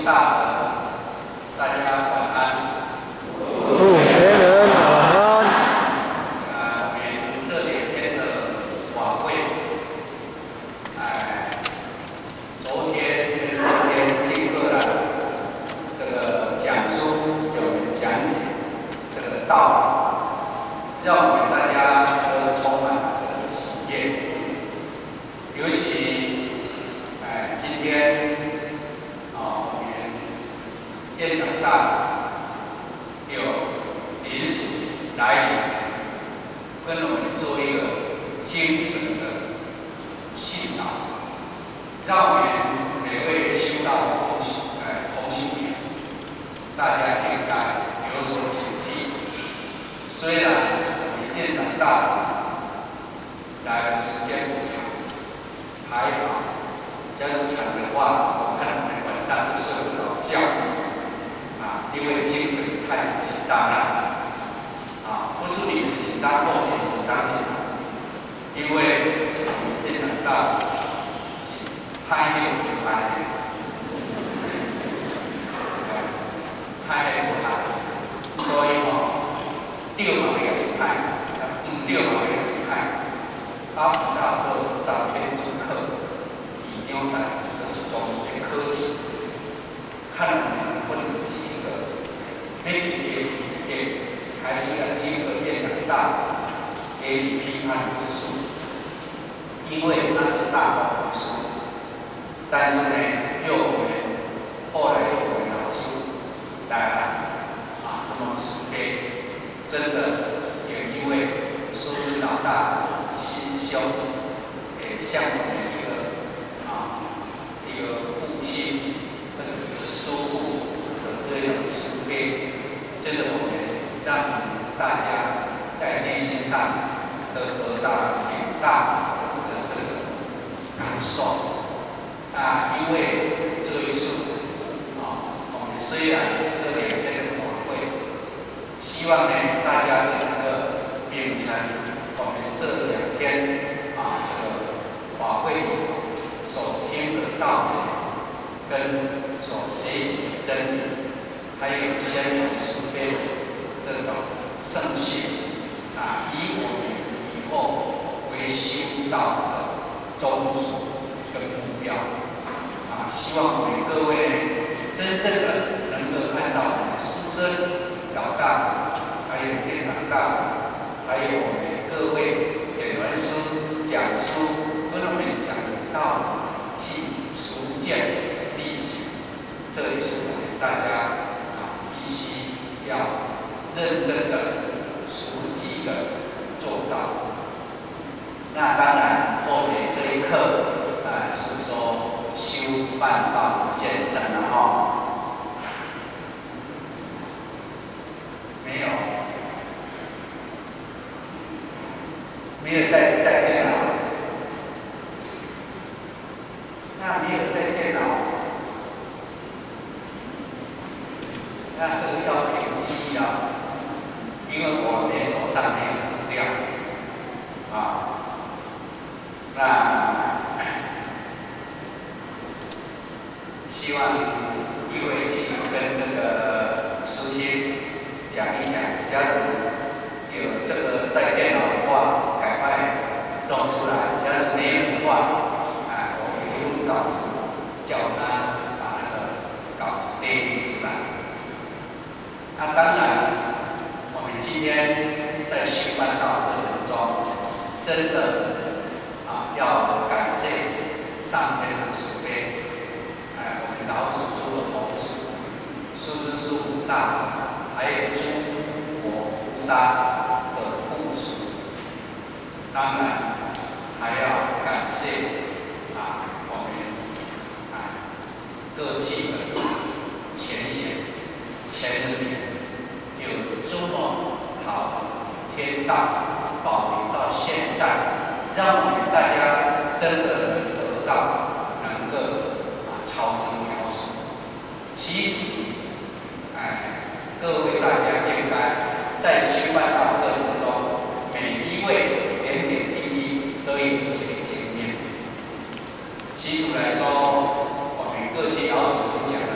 大德，大家晚安。祝全人晚安。啊，我们这两天的法會，哎，昨天跟今天經過了這個講書，有講解這個道理，讓我們大家都充滿了這個喜悅。尤其，哎，今天啊，我們院長大有臨時來跟我們做一個精神的訓導，讓我們每位修道的同修大家應該有所警惕。雖然我們院長大來的時間不長，還好，假如長的話，我看我們晚上都睡不着覺，啊，因為精神太緊張了，啊，不是你們緊張，我也緊張起來，因為院長大是太有平安的，太不好，所以吼，對嘛會歹，毋對嘛會歹，啊，有到做三天主課，以兩代就是中的科技，看我們能不能及格，沒及格，還是要經過院長大給予批判分數，因為他是大法老師，但是呢，又我們後來又我們老師來啊，這麼慈悲，真的也因為師尊老大心胸，也像我們一個啊一個父親或者是師父的這種慈悲，真的我們讓大家在內心上都得到很大的這個感受。啊，因為這一次啊，我們雖然這兩天的法會，希望呢大家能夠秉承我們這兩天啊這個法會所聽的道理，跟所學習的真理，還有先佛慈悲的這種聖訓啊，以我們以後為修道的宗旨跟目標啊，希望我們各位呢，真正的能夠按照我們師尊老大，還有院長大，還有我們各位點完書、講書跟我們講的道理去實踐力行，這也是我們大家啊必須要認真的、實際的做到。那當然，或許這一課啊是說修辦道見證了哈，沒有，沒有在電腦，那沒有在電腦，那這個要憑記憶啊，因為我們手上沒有資料啊，那希望一回去跟這個師兄講一講，假如有這個在電腦的話，趕快弄出來；假如沒有的話，啊，我有用稿子，叫他把那個稿子列印出來。那當然，我們今天在修辦道過程中，真的啊要感謝上天的慈悲。哎，我們老祖宗的護持，師尊師父大德，還有諸佛菩薩的護持，當然還要感謝啊我們啊各界的前賢前人有這麼好的天道保留到現在，讓我們大家真的能得到，能夠啊超生了死。其實，哎，各位大家應該在修辦道過程中，每一位點點滴滴都有這個經驗。其實來說，我們過去老祖宗講了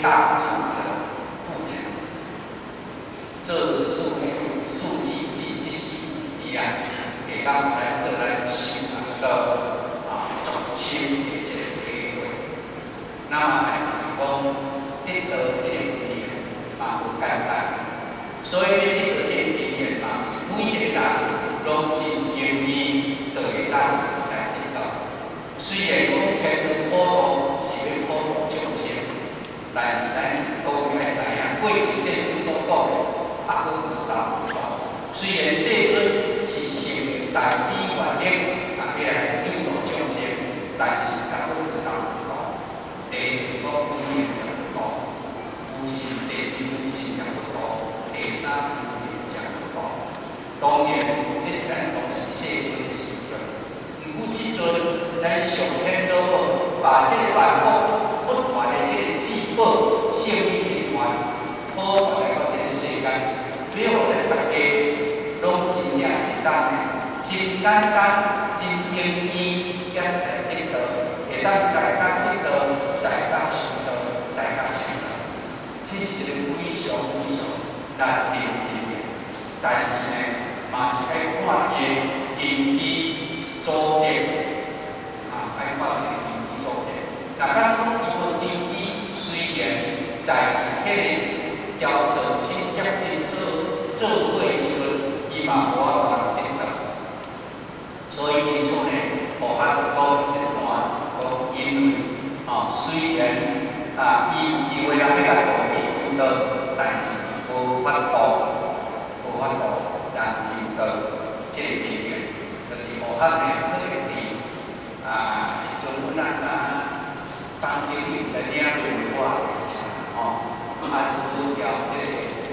大主者不成。這數數據記這是伊啊，會當來做咱修行的足深的一個體會。那麼就是講得到這個經驗嘛無簡單，所以得到這個經驗嘛，是每一個人攏真容易就會當來得到。雖然講天倫普度是欲普度眾生，但是咱各位愛知影，過去世尊所講的，猶閣有三途。雖然世尊是成大悲願力，欲來救度眾生，但是猶閣有三途。第一就是講無明業不度，無心第二無心業不度，第三無明業不度。當然，這是咱當時世尊的時陣。毋過這陣，咱上天老母把這個萬國不傳的這個至寶聖理集團，普傳來到這個世間，欲予咱大家攏真正會當真簡單、真容易也來得到，會當在家得道，在家修道，在家成道。這是一個非常非常難得的經驗，但是呢，嘛是愛看伊的根基組織，愛看伊的根基組織。若假使講伊無根基，雖然在彼個條道真接近做做過時陣，伊嘛無法度得到。所以因此呢，無法度講這段講，因為雖然伊有機會通欲共度去求道，但是無法度，無法度來求道這個經驗，就是無法呢，可能佇彼陣阮啊當經理在領論我的車吼，拄好這個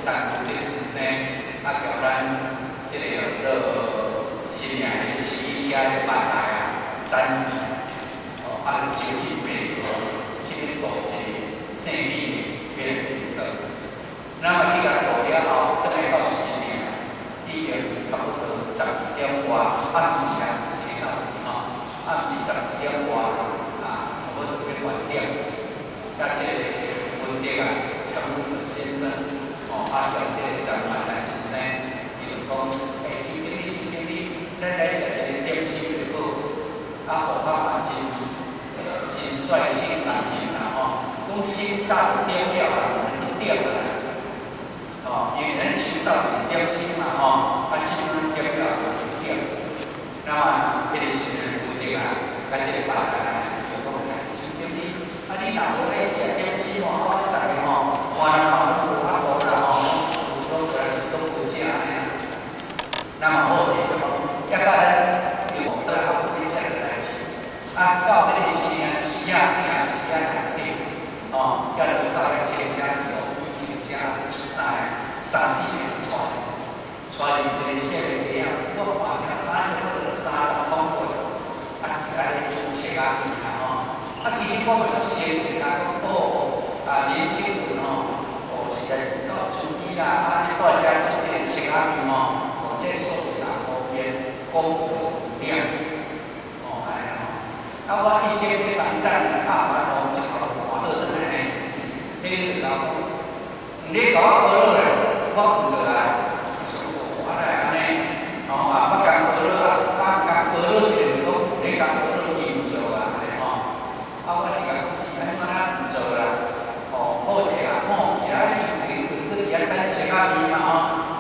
陳福德先生，叫咱這個叫做新娘的試車的班來展示，就招去美國去咧度一個聖理欲來求道。那麼去共度了後，轉來到新娘，已經差不多12點外，暗時啊，是到時吼，暗時12點外，差不多欲8點。這個文德啊，陳文德先生，叫這個張萬來先生，伊就講，欸，周經理，周經理，咱來食一個點心就好。何爸嘛真真率性而言啦吼，講心早就點了啦，都點啦。因為咱修道是點心嘛吼，心攏點了就點。那麼，彼個時陣文德啊，佮這個爸爸啊，就講，周經理，你若無來食點心吼，我逐个吼，換人嘛攏無法度啦吼，攏攏無食按呢。那麼好勢什麼？抑佮咱用倒來去食個代誌。到彼個時啊，市仔行市仔內底，抑落到遐停車去哦，停車出三個三四個人帶，帶入一個細個街仔，我看者差不多30公分，佇咧煮切仔麵啦吼。其實我嘛足熟的啦，講哦，年輕人吼，實在是夠注意啦，你蹛遮煮這個切仔麵吼，這素食方便，功德無量，按呢吼。我一生去共讚拍完吼，這頭看倒轉來呢，彼個老講，你共我學落來，我毋做啦。我來按呢，捌共學落共學落一個就講，你共學落伊毋做啊，按呢吼。我是共講是按怎啊毋做啦？好勢啊，放棄啊，伊去去佇遐等切仔麵嘛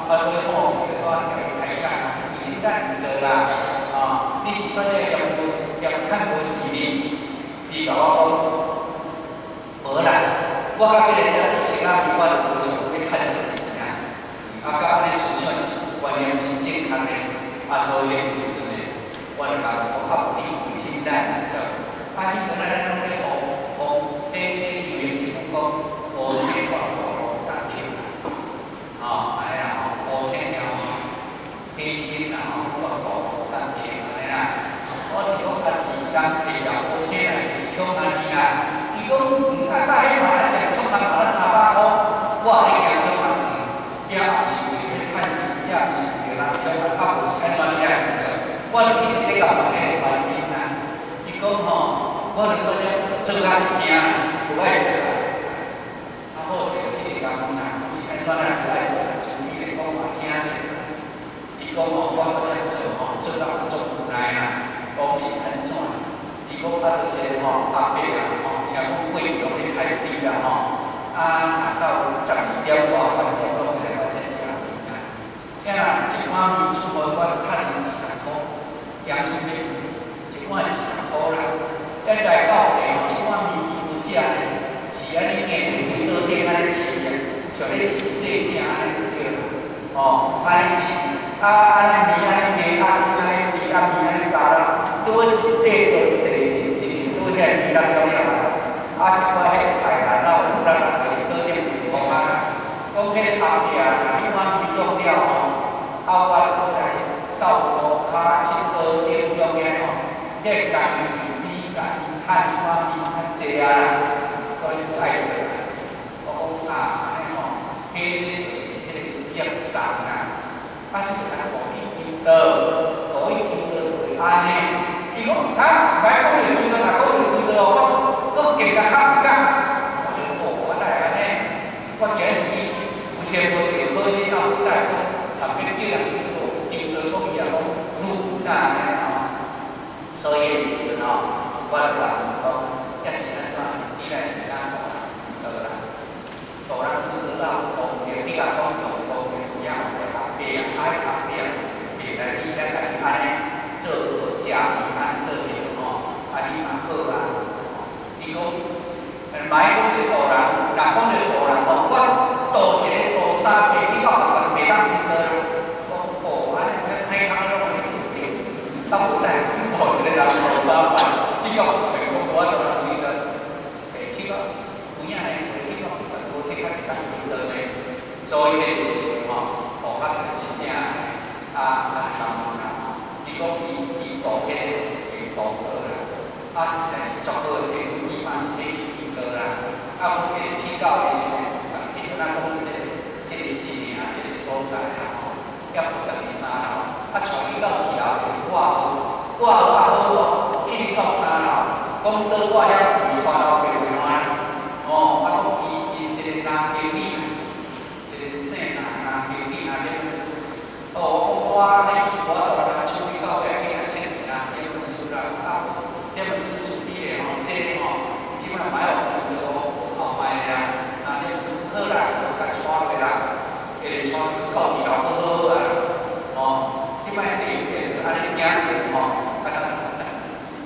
吼，所以放棄就蹛共伊開講，其實咱毋做啦，你是蹛遮嫌無嫌趁無錢呢？伊共我講，無啦，我較起來食這切仔麵，我就無想欲趁這個錢啊。佮按呢思想是觀念真正確的，所以彼個時陣呢，我就共講，無你為啥物咱毋做？彼陣啊，咱攏咧學學咧咧流行一句講，烏青大路大客啦，按呢啦吼，烏青條黑心啦吼，大路大客按呢啦。我是講，是人會挾烏青來搶安尼啦。伊講，甲彼嘛上搶人嘛300箍，我也咧驚搶人，遐毋是為咧趁錢，遐毋是為人搶人，無是按怎你愛毋做？我就一直咧共問彼個原因啦。伊講吼，我就蹛遮做較驚，無愛做啦。講吼，我閣咧做吼，做到足無奈啦。講是按怎？伊講啊，就一個吼阿伯啊，吼，聽講過去攏咧開豬啦吼，啊，若到12點外飯店攏會來我遮食麵啦。聽啦，一碗麵出門我趁20箍，陽春麵一碗20箍啦。咱來到地吼，這碗麵伊有食咧，是按呢行佇桌頂按呢飼啊，像咧飼細囝按呢對啦。哦，按呢飼，啊按呢麵按呢加，啊按呢豬啊麵按呢加啦，拄好一塊就細一個，拄好遐豬肉了了啦。啊，一寡彼個菜啦，哪有咱人佇桌頂講啊，講彼個阿伯啊，彼碗麵用了吼，啊我閣來掃塗跤七桌頂中間吼，彼個工錢比共伊趁彼碗麵較濟啊啦，所以閣愛做啦。我講啊，按呢吼，彼個就是彼個業重啦。啊，這個較無去祈禱，無去祈禱就會按呢。伊講毋通，毋愛講著祈禱，若講著祈禱哦，閣閣更加較毋敢。我就哦，我哪會按呢？我今日是有聽無著好日仔，有帶講，後壁叫人去做祈禱，講伊也講愈難按呢吼。所以彼個時陣吼，我就共伊講，抑是按怎？你來佇咱度啦，倒啦，度人去到當地，你共講用當地有影有個阿伯啊，啊阿伯啊，會來你遮共伊按呢做食麵按呢做著吼，啊你嘛好啊。伊講，莫講這度人，若講這度人吼，我度一个度三個去到別袂當祈禱啦。講哦，按呢歹歹通攏按呢拄著，到無奈度一个人度三擺，去到別講我度人祈禱，會去到有影呢，會去到無的較會當祈禱呢。所以彼個時陣吼，哦，啊真正啊啊感恩啦吼。伊講伊伊度彼個會度過啦，啊實在是足好的朋友，伊嘛是咧祈禱啦。啊，講彼個去到的時陣，彼陣仔講這個寺名，這個所在啦吼，抑不佇三樓，啊，帶伊到二樓掛號，掛號啊好哦，去到三樓，講倒掛遐去，帶老爸回來，哦，啊講伊伊一個男兒女，一個姓男男兒女啊，這本書，哦，我講我咧，我就來處理到尾去共簽一下這本書啦，啊，這本書處理的吼，這個吼，這擺買予見到後擺啦，啊，這本書好啦，閣共帶落啦，會帶到二樓好好啊，哦，這擺第一個按呢行著吼，啊，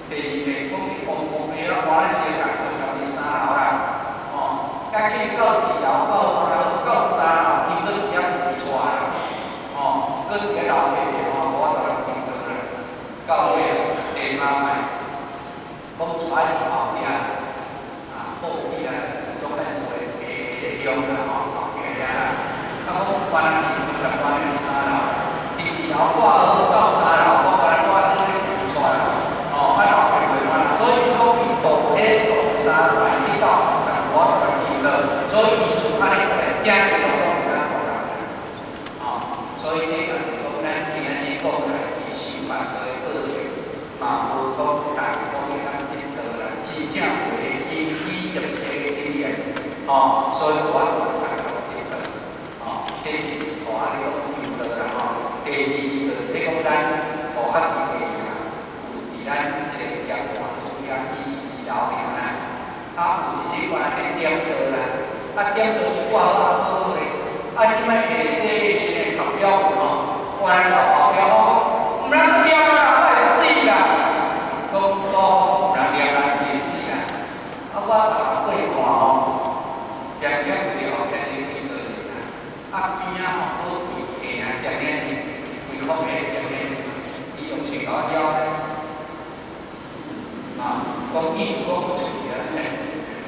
第二個講伊王公廟啊，我咧小共去佇三樓啦，哦，甲去到二樓到到三樓，伊閣佇遐去帶啦，哦，閣佇遐樓底吼，無法度來祈禱啦。到尾第三擺，講帶伊後壁啊，後壁啊，總幹事的下個鄉啦吼，後壁遐啦，啊講原來伫台灣佇三樓，佇二樓掛號到三樓，我敢若掛倒咧去帶啦，哦，啊老爸袂還，所以講伊度彼度三擺去到，無法度來祈禱，所以伊就按呢來行著總講毋敢度人，哦，所以這個是講咱今仔日講來，伊受辦的過程，嘛無講逐個講會當得到啦，真正有的因以入世的經驗，哦，所以我逐個得到，哦，這是予按呢講祈禱啦吼。第二就是咧講咱予較佇地啊，有佇咱這個業外主業伊是二樓爾啦，啊有一日我來咧點桌啦，啊點桌伊掛好啊好好咧，啊這擺下底是個合表吼，原來到後壁我講毋通閣念啦，我會死啦，講講毋通念啦，會死啦，啊我逐過看吼，定時啊對後壁一個祈禱啦，啊邊仔吼好跪下啊，踮遐跪空的踮遐，伊用手共我枵咧，啊，講意思講出去啊，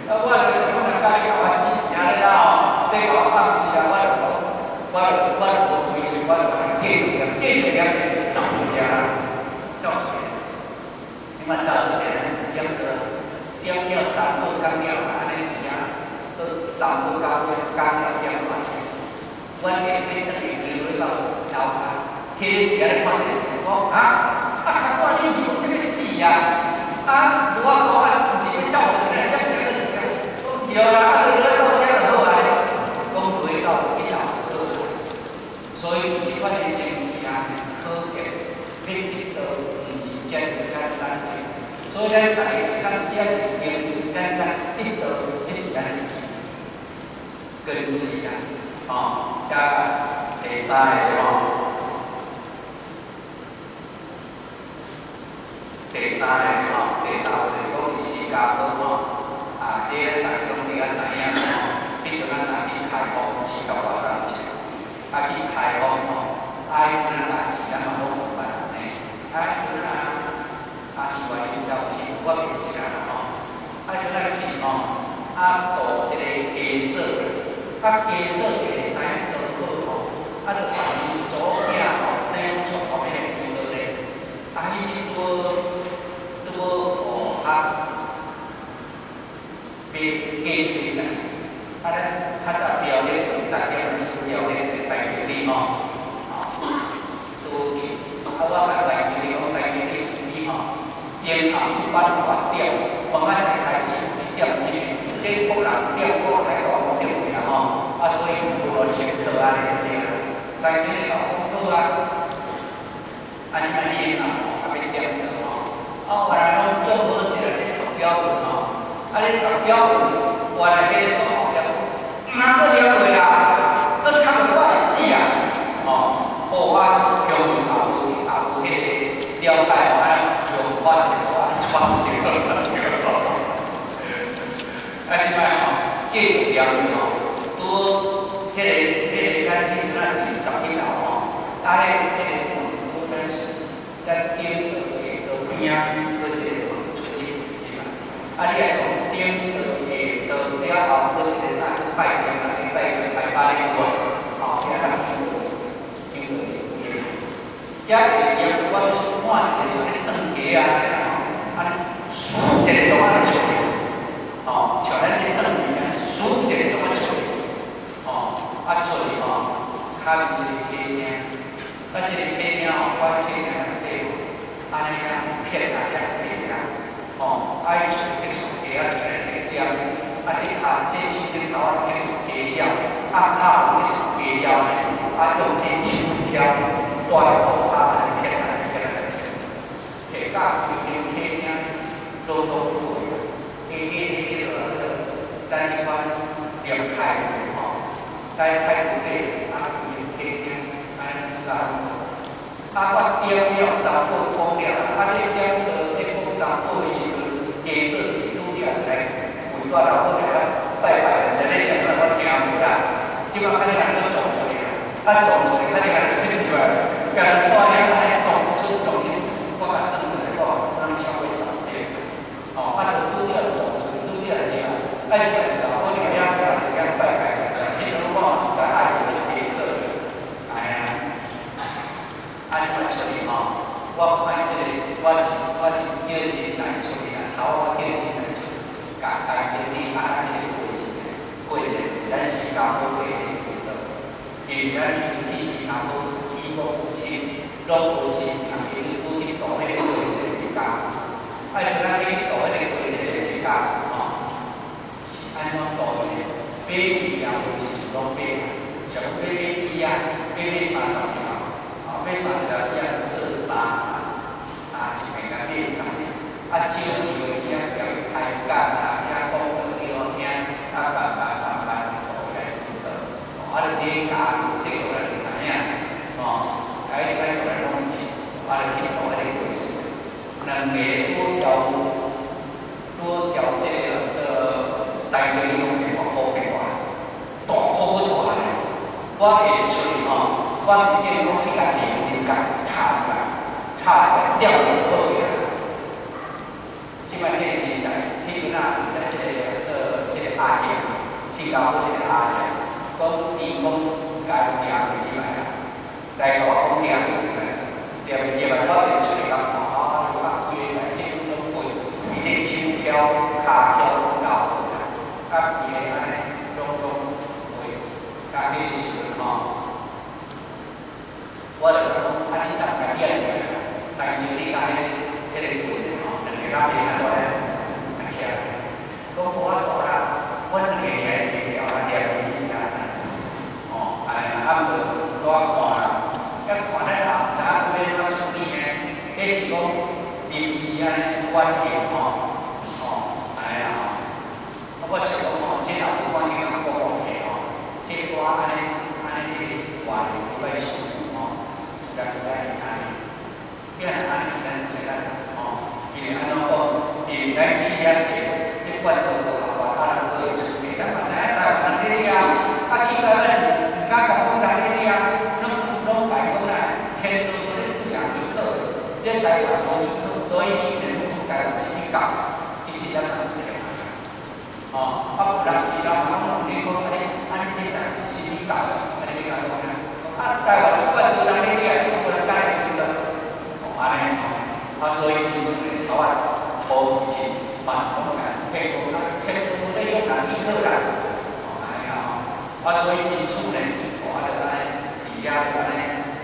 啊我就是講若佮你共我指示按呢啦吼，你共我放肆啊，我就講，我就無開喙，我就共伊繼續念，繼續念就走出來啦，走出來，你嘛走出來，點桌，點了3好工了，按呢佇遐，閣3好工了，工了點偌濟，阮下晡轉去落到樓下，彼个佇遐咧看電視，講啊，啊，較我你是講欲死啊？啊，無法度啊，毋是欲走就來遮遮遮，講對啦，啊，你落到遮就好啊，講落到一樓好，所以這款的情是按呢。對。所以咱大家當遮經簡單得到，這是咱根基啊，吼，加第三个吼，第三个吼，第三个就是講佇新加坡吼，啊，彼個大家攏比較知影吼，彼陣咱若去開放40外工前，啊去開放吼，啊彼陣咱若去，咱嘛攏無捌呢，啊彼陣啊，啊是話因兜去，我袂記得啦吼，啊彼陣咱去吼，啊渡一個家嫂，啊家嫂就會知影多好吼，啊就帶伊查某囝吼，生出後面的去倒咧，啊彼陣拄拄好啊，買雞腿啦，啊咱較早標咧一個大家輸標咧一個大經理吼，吼，拄去，啊我共大經理講，大經理你吼，延後這擺我點，從仔才開始點迄個，這國人點國來講點爾吼，啊所以無落清楚安尼對啦。大經理講好啊，啊是安尼啊，啊欲點著吼，啊原來攏足好勢啦，咧讀表文吼。啊！你讀表文，原來彼個後壁，毋通閣了落啦，閣讀落我會死啊！吼，哦，我鄉音也無也無彼個了解哦，安尼用法一個我傳著。啊，這擺吼，繼續了吼，拄彼個咱彼陣仔佇11樓吼，啊，彼個門拄咱是咱頂到下到邊仔，閣一個門出去是嘛？啊，你若從頂到下到了後，閣一個啥去拜年啦？拜拜拜咧有無？吼，遐通經過經過遐下邊我拄看一個啥物斷雞啊，吼，安尼倏一個動安尼出來，吼，像咱這斷魚啊，倏一個動啊出來，吼，啊出去吼，跤面一個客廳，啊這個客廳吼，我客廳內底吼，按呢遐片啊遐白啦，吼，啊伊出這屬雞啊出來這個尖，啊這跤這手頂頭啊叫做雞鳥，啊跤叫做雞鳥呢，啊用這手挑大個跤安尼片來片來片，摕到規間客廳攏總有的，彼個這個咱彼款連海吼，咱海湖底啊規間客廳按呢甲。啊，我點了三寶講了，啊，你點到咧講三寶的時陣，家嫂拄了來圍我老母來拜拜，在咧念我聽無啦。這擺較你人閣撞出來，啊撞出來，較你人對吧？共人帶了按呢撞出撞入，我共算出來，我攏超過10點。哦，啊，就拄了撞出，拄了聽，啊，就老母就遐遐拜拜，彼陣我嘛毋知愛著家嫂，哎呀。啊，這擺出去吼，我看這個，我是叫人才出去啊，頭我叫人才出去，共大經理啊，這個過時過者，咱新加坡過的味道，因為咱以前去新加坡，伊講有錢，攏無錢，人家拄去渡彼個過一個國家，啊，像咱去渡彼個過一個國家，吼，是按怎渡伊的？買魚啊，無一厝攏買啊，像買買魚啊，買買30條。買30條魚啊，做三啊，一爿共買10條，啊少條的魚啊，共伊開講啊，遐講給我聽，啊慢慢慢慢渡來渡，啊就買加這個咱就知影，吼，啊伊使過來攏去，啊就去渡彼個過程，兩個拄調拄調這個做台語攏會講白話，大苦大呢，我會出吼。我是叫伊講去共連連共插出來，插出來釣就好去啊。這擺彼個人才，彼陣啊，在這個做這個阿兄，新加坡這個阿兄，講伊講共定袂入來啊，來共我講定袂入來，定袂入來，我會出來共看，啊，啊，規個內底攏總背，伊這手挑、跤挑攏搞好啊，啊，規個按呢攏總背，啊，彼個時陣吼。我就講，啊，你當家己來，但是你共彼個過程吼，兩個人袂安怎咧？起來，講無法度啦，阮兩個爾會調啊，調袂起啊，吼，哎，啊，毋過拄仔看啦，一看咱人知影要按怎處理呢？彼是講臨時啊，安尼反應吼，吼，按呢啦吼。啊，我想講吼，這若無反應較講講起吼，這歌按呢按呢彼個話就愛想吼，有當時愛按呢，你若按呢咱就知影吼，因為按怎講，因為咱去遐地，一貫都無合法，啊人閣會出去，咱嘛知影台灣人咧啊，啊去到遐是毋敢講講人咧啊，攏攏白講啦，天都無咧對人許可，你台灣無許可，所以你咧講台灣是教，其實咱嘛是騙人。哦，啊有人去人嘛講，你講按呢按呢這代誌是你教，按呢你共講啥？啊台灣一貫都人咧啊，你無人敢會記得，哦按呢吼，啊所以因這個頭仔初期嘛是講甲騙講啊，天都無咧用人許可啦，哦按呢吼，啊所以因此呢，哦啊就按呢佇遐就按呢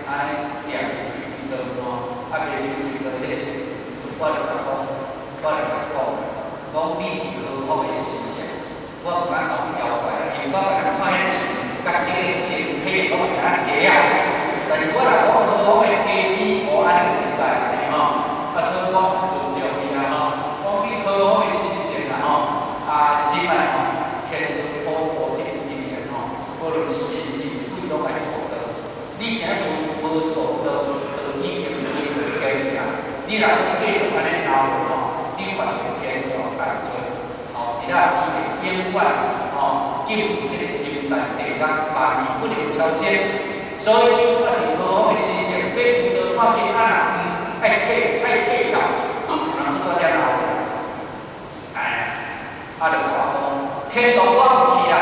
按呢念一道吼，啊袂一道彼個時，我就共講，我就共講，講你是何方的神聖，我毋敢講妖怪啦，因為我敢看彼個像家己的身體攏會敢假啊，但是我若講何方的家子，我按呢就袂使按呢吼，啊所以我尊重伊啦吼，講你何方的神聖啦吼，啊這擺吼天倫普渡這個因緣吼，無論神神鬼攏愛助道，你今無無助道，就已經歸落天去啊！你若閣繼續按呢鬧落吼，你犯著天條大罪，吼，伫遐伊會永遠吼進入這個陰山地獄，萬年不能超生。所以我是何方的神聖，欲求道看見啊若愛退愛退票，人去做遮鬧。哎，啊就我講，天堂我毋去啦，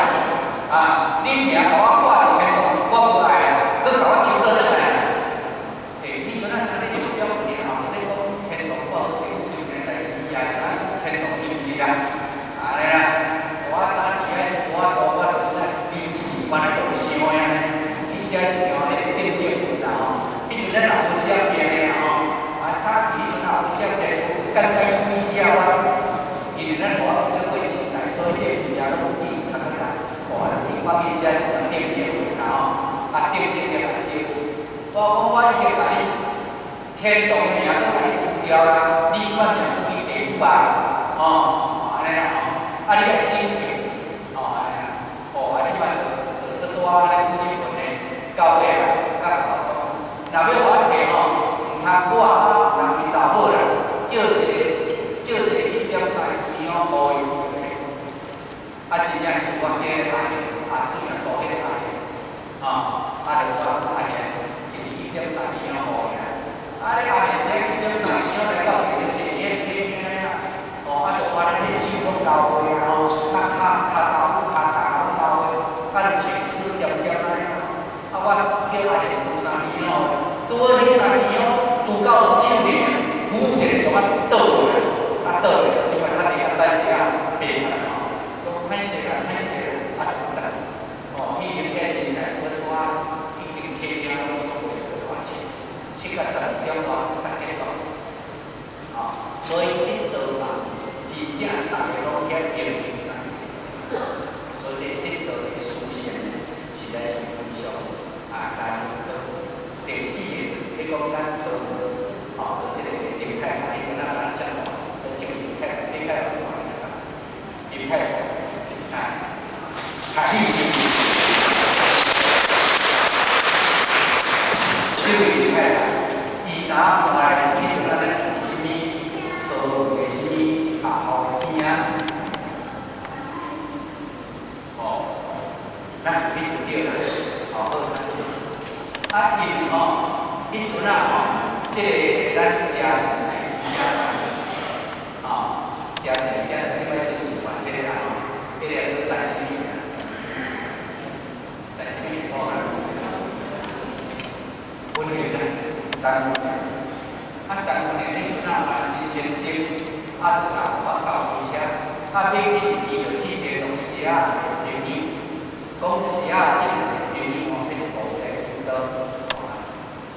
啊，恁名共我掛佇天堂，我無愛啊，閣共我抽倒轉來。欸，你陣仔按呢表現吼，你講天堂掛好地獄這件代誌，伊也知影天堂伊毋是啦，按呢啦，我當佇遐我我就是臨時搬來做想的按呢，你寫一條彼個定正文啦吼，彼陣咱也無寫篇的啦吼，啊早期彼陣也無寫篇，簡單幾了啊，因為咱無法度做過人才，所以這物件攏去較較難。哦，我去寫一條定正文啦吼，啊定正了來寫。我講我已經共你天堂的名都共你除掉啦，你反正閣去地府啊，吼，按呢啦吼，啊你愛緊退，吼按呢啦，哦啊這擺就就拄仔按呢久一份呢，到尾啊，佮我講，若欲予我退吼，毋通我毋通去投好啦，叫一個叫一個1.3年哦，予伊退。啊，真正是我囝的阿兄，啊，主任大彼個阿兄，吼，啊，就我阿兄，伊1.3年哦，予伊啊。啊，你阿兄這1.3年來到這個一年天天啦，哦，啊，就看咱這手攏交會啊，吼，較跤跤頭跤踮攏交會，啊，就穿絲尖尖按呢。啊，我叫阿兄拄3年哦，拄好彼3年哦，拄到手裡，虎一個就我倒過來，啊倒過來，這擺較佇遐等一下，白啦吼。講歹勢啦，歹勢啦，啊就等，哦，彼個遐人才我怎已經客廳攏總會大七，七到12點外才結束，哦，所以得道嘛，真正逐个攏遐經歷啦，所以這得道的思想實在是非常啊難得。第四個，你講咱桃園，吼，這個林太太，彼陣仔咱上這個林太太，林太太林太太，啊，卡利，這位林太太，伊若來，彼陣仔咱是啥物桃園的啥物學校邊仔，哦，咱是彼就對啦，哦，好，啊，因為吼，彼陣仔吼，這個咱嘉義嘉義，吼，嘉義嘉義，這擺政治團彼個啦吼，彼個叫陳什物啊？陳什物我温云啊，陳文啊，陳文的彼陣仔嘛真先生，啊，就教我教開車，啊，欲去伊就去聯絡社仔的朋友，講社仔這個朋友吼，欲渡來輔導，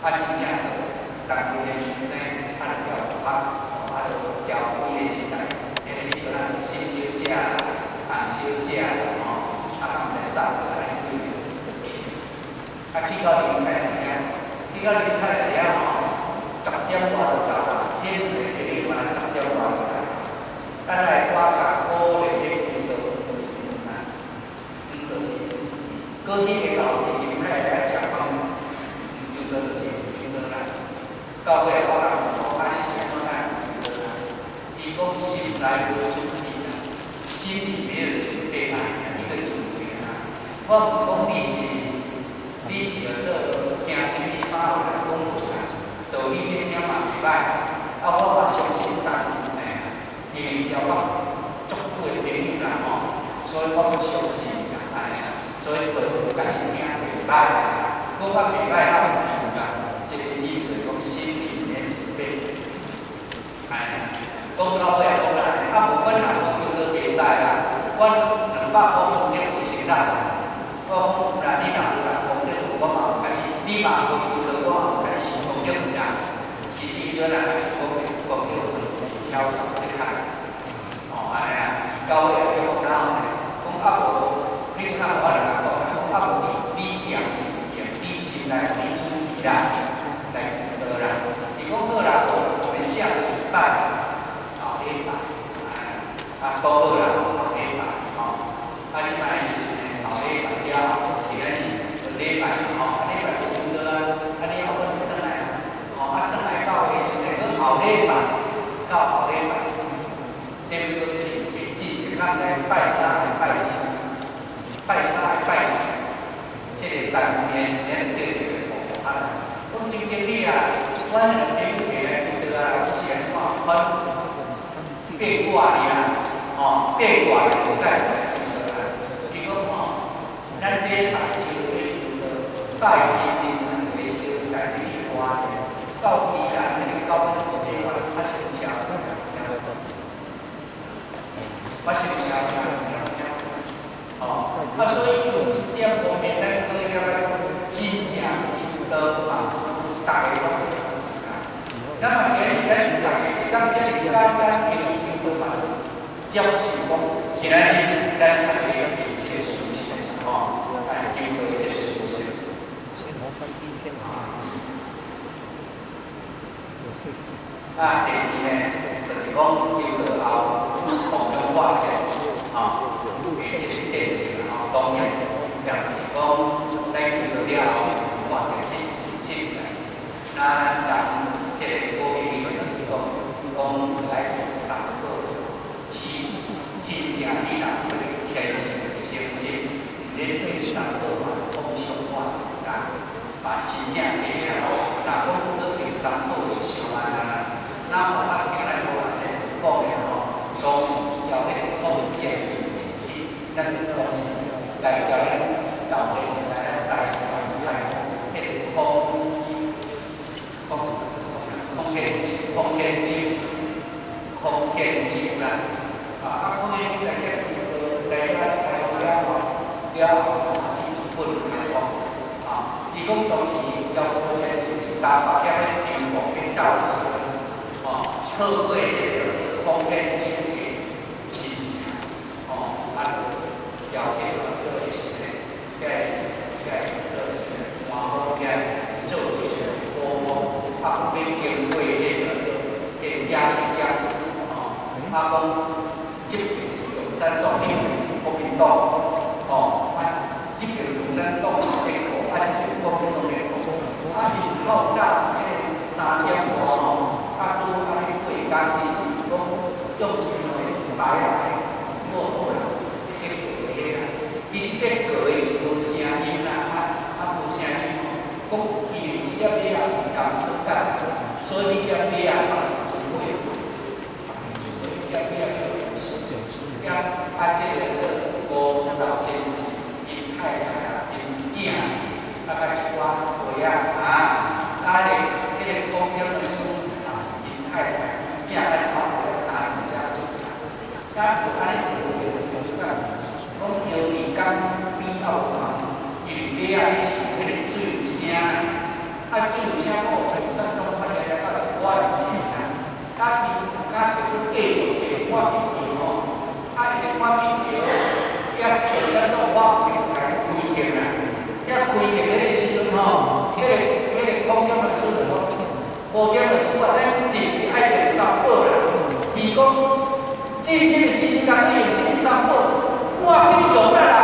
啊，真正就陳文的先生，啊，就調拍，啊，就調幾個人才，彼個彼陣仔沈小姐、洪小姐吼，啊，他們來送來幾個去，啊，去到林太太遐，去到林太太遐吼，10點外就到啦，天個朋友嘛10點伊講心內無準備啦，心裡沒有準備來一個理由啦。我毋講你是叫做驚啥物啥來講啦，道理你聽嘛袂歹，啊我嘛相信，但是呢，因為交我足久的朋友啦吼，所以我不相信啦，按呢，所以就共伊聽袂歹啦。我講袂歹啊，有啦，這個理由就是講心裡免準備，按呢，講到尾講啦，啊無阮若無叫做袂使啦，阮200箍功德有成啦。我講啦，你若無來功德，我嘛有共你，你嘛無求道，我嘛有共你想功德啦。其實彼陣也是講功德有挑咧看，哦，按呢啊，到尾就講哪呢？講啊無，彼陣我就共講，講啊無你你定是定，你心內你準備啦，來求道啦。伊講好啦，我們下個禮拜，後禮拜，啊，講好啦，後禮拜，吼，啊，這擺是後禮拜了後，是咱是禮拜，吼，啊，禮拜就差不多啊，啊，了後阮轉來，吼，啊，轉來到的時陣，閣後禮拜，到後禮拜，對不對？會進，咱來拜三、拜二、拜三、拜四，這個單年是咱對對啊。講真經理啊，阮兩個朋友過來求道啊，是按怎？阮八卦爾啦，吼，八卦就無解來求道啊。伊講吼，咱禮拜就咧求道，拜二日兩個小在去花到宜蘭那個高分子的話，較先車，我先車吼，啊，所以有這點方面，咱可以來真正求道嘛，大家攏。咱嘛今日咱大家當這麼簡單求求道嘛，接受講，今仔日咱大家有這個思想吼，來求道這個思想。啊，第二呢，就是講求道後空中化解，吼，這個電視吼，當然，就是講咱求道了後，看見這是事實。那咱這個歌裡面就是講，講來三寶，其實真正你若這個虔誠誠心，你對三寶嘛講相反啦，嘛真正對啦。若講做對三寶就相安啦。那我聽來無人這講的吼，都是交彼個空間去，咱講是來交咱導這個來來來，彼個空空空天空天經，空天經啦，啊，空天經來這來來台灣了後，了後伊就本講，啊，伊講當時交這大白遐咧中國咧走的時陣，哦，透過這個空天經的親情，哦，啊，就了解了做的是呢，這這做的是黃埔遐做的是保護，啊，要經過彼個彼個壓力江，哦，啊講這邊是共產黨，那邊是國民黨，哦，啊，這邊共產黨的國，啊，這邊國民黨的國，啊，因透早彼個3點外吼，啊，拄安呢過工，伊是講用一個白來摩托啦，去過彼啦，伊是咧過的是無聲音啦，啊啊無聲音吼，講因為這隻馬仔毋甘去趕，所以彼隻馬仔自會，自會這馬仔叫做啊啊，這個叫吳老先生𪜶太太啊，𪜶囝，啊，佮一寡伙仔啊，啊，彼個空中的師也是𪜶太太、囝佮一寡伙仔跤一只做啦，啊，就按呢就就講，講香里港比較悬，因為馬仔咧是彼個水有聲，啊，水有聲，我共產黨發現了到我來啊，啊，伊啊，就閣繼續地趕緊橋吼，啊，伊趕緊橋，遐共產黨我有共開槍啦，遐開槍彼個時陣吼，彼個空中的師就講，空中的師啊，咱是毋是愛念三寶啦？伊講，真正的時間你用啥物三寶？我去用啊啦，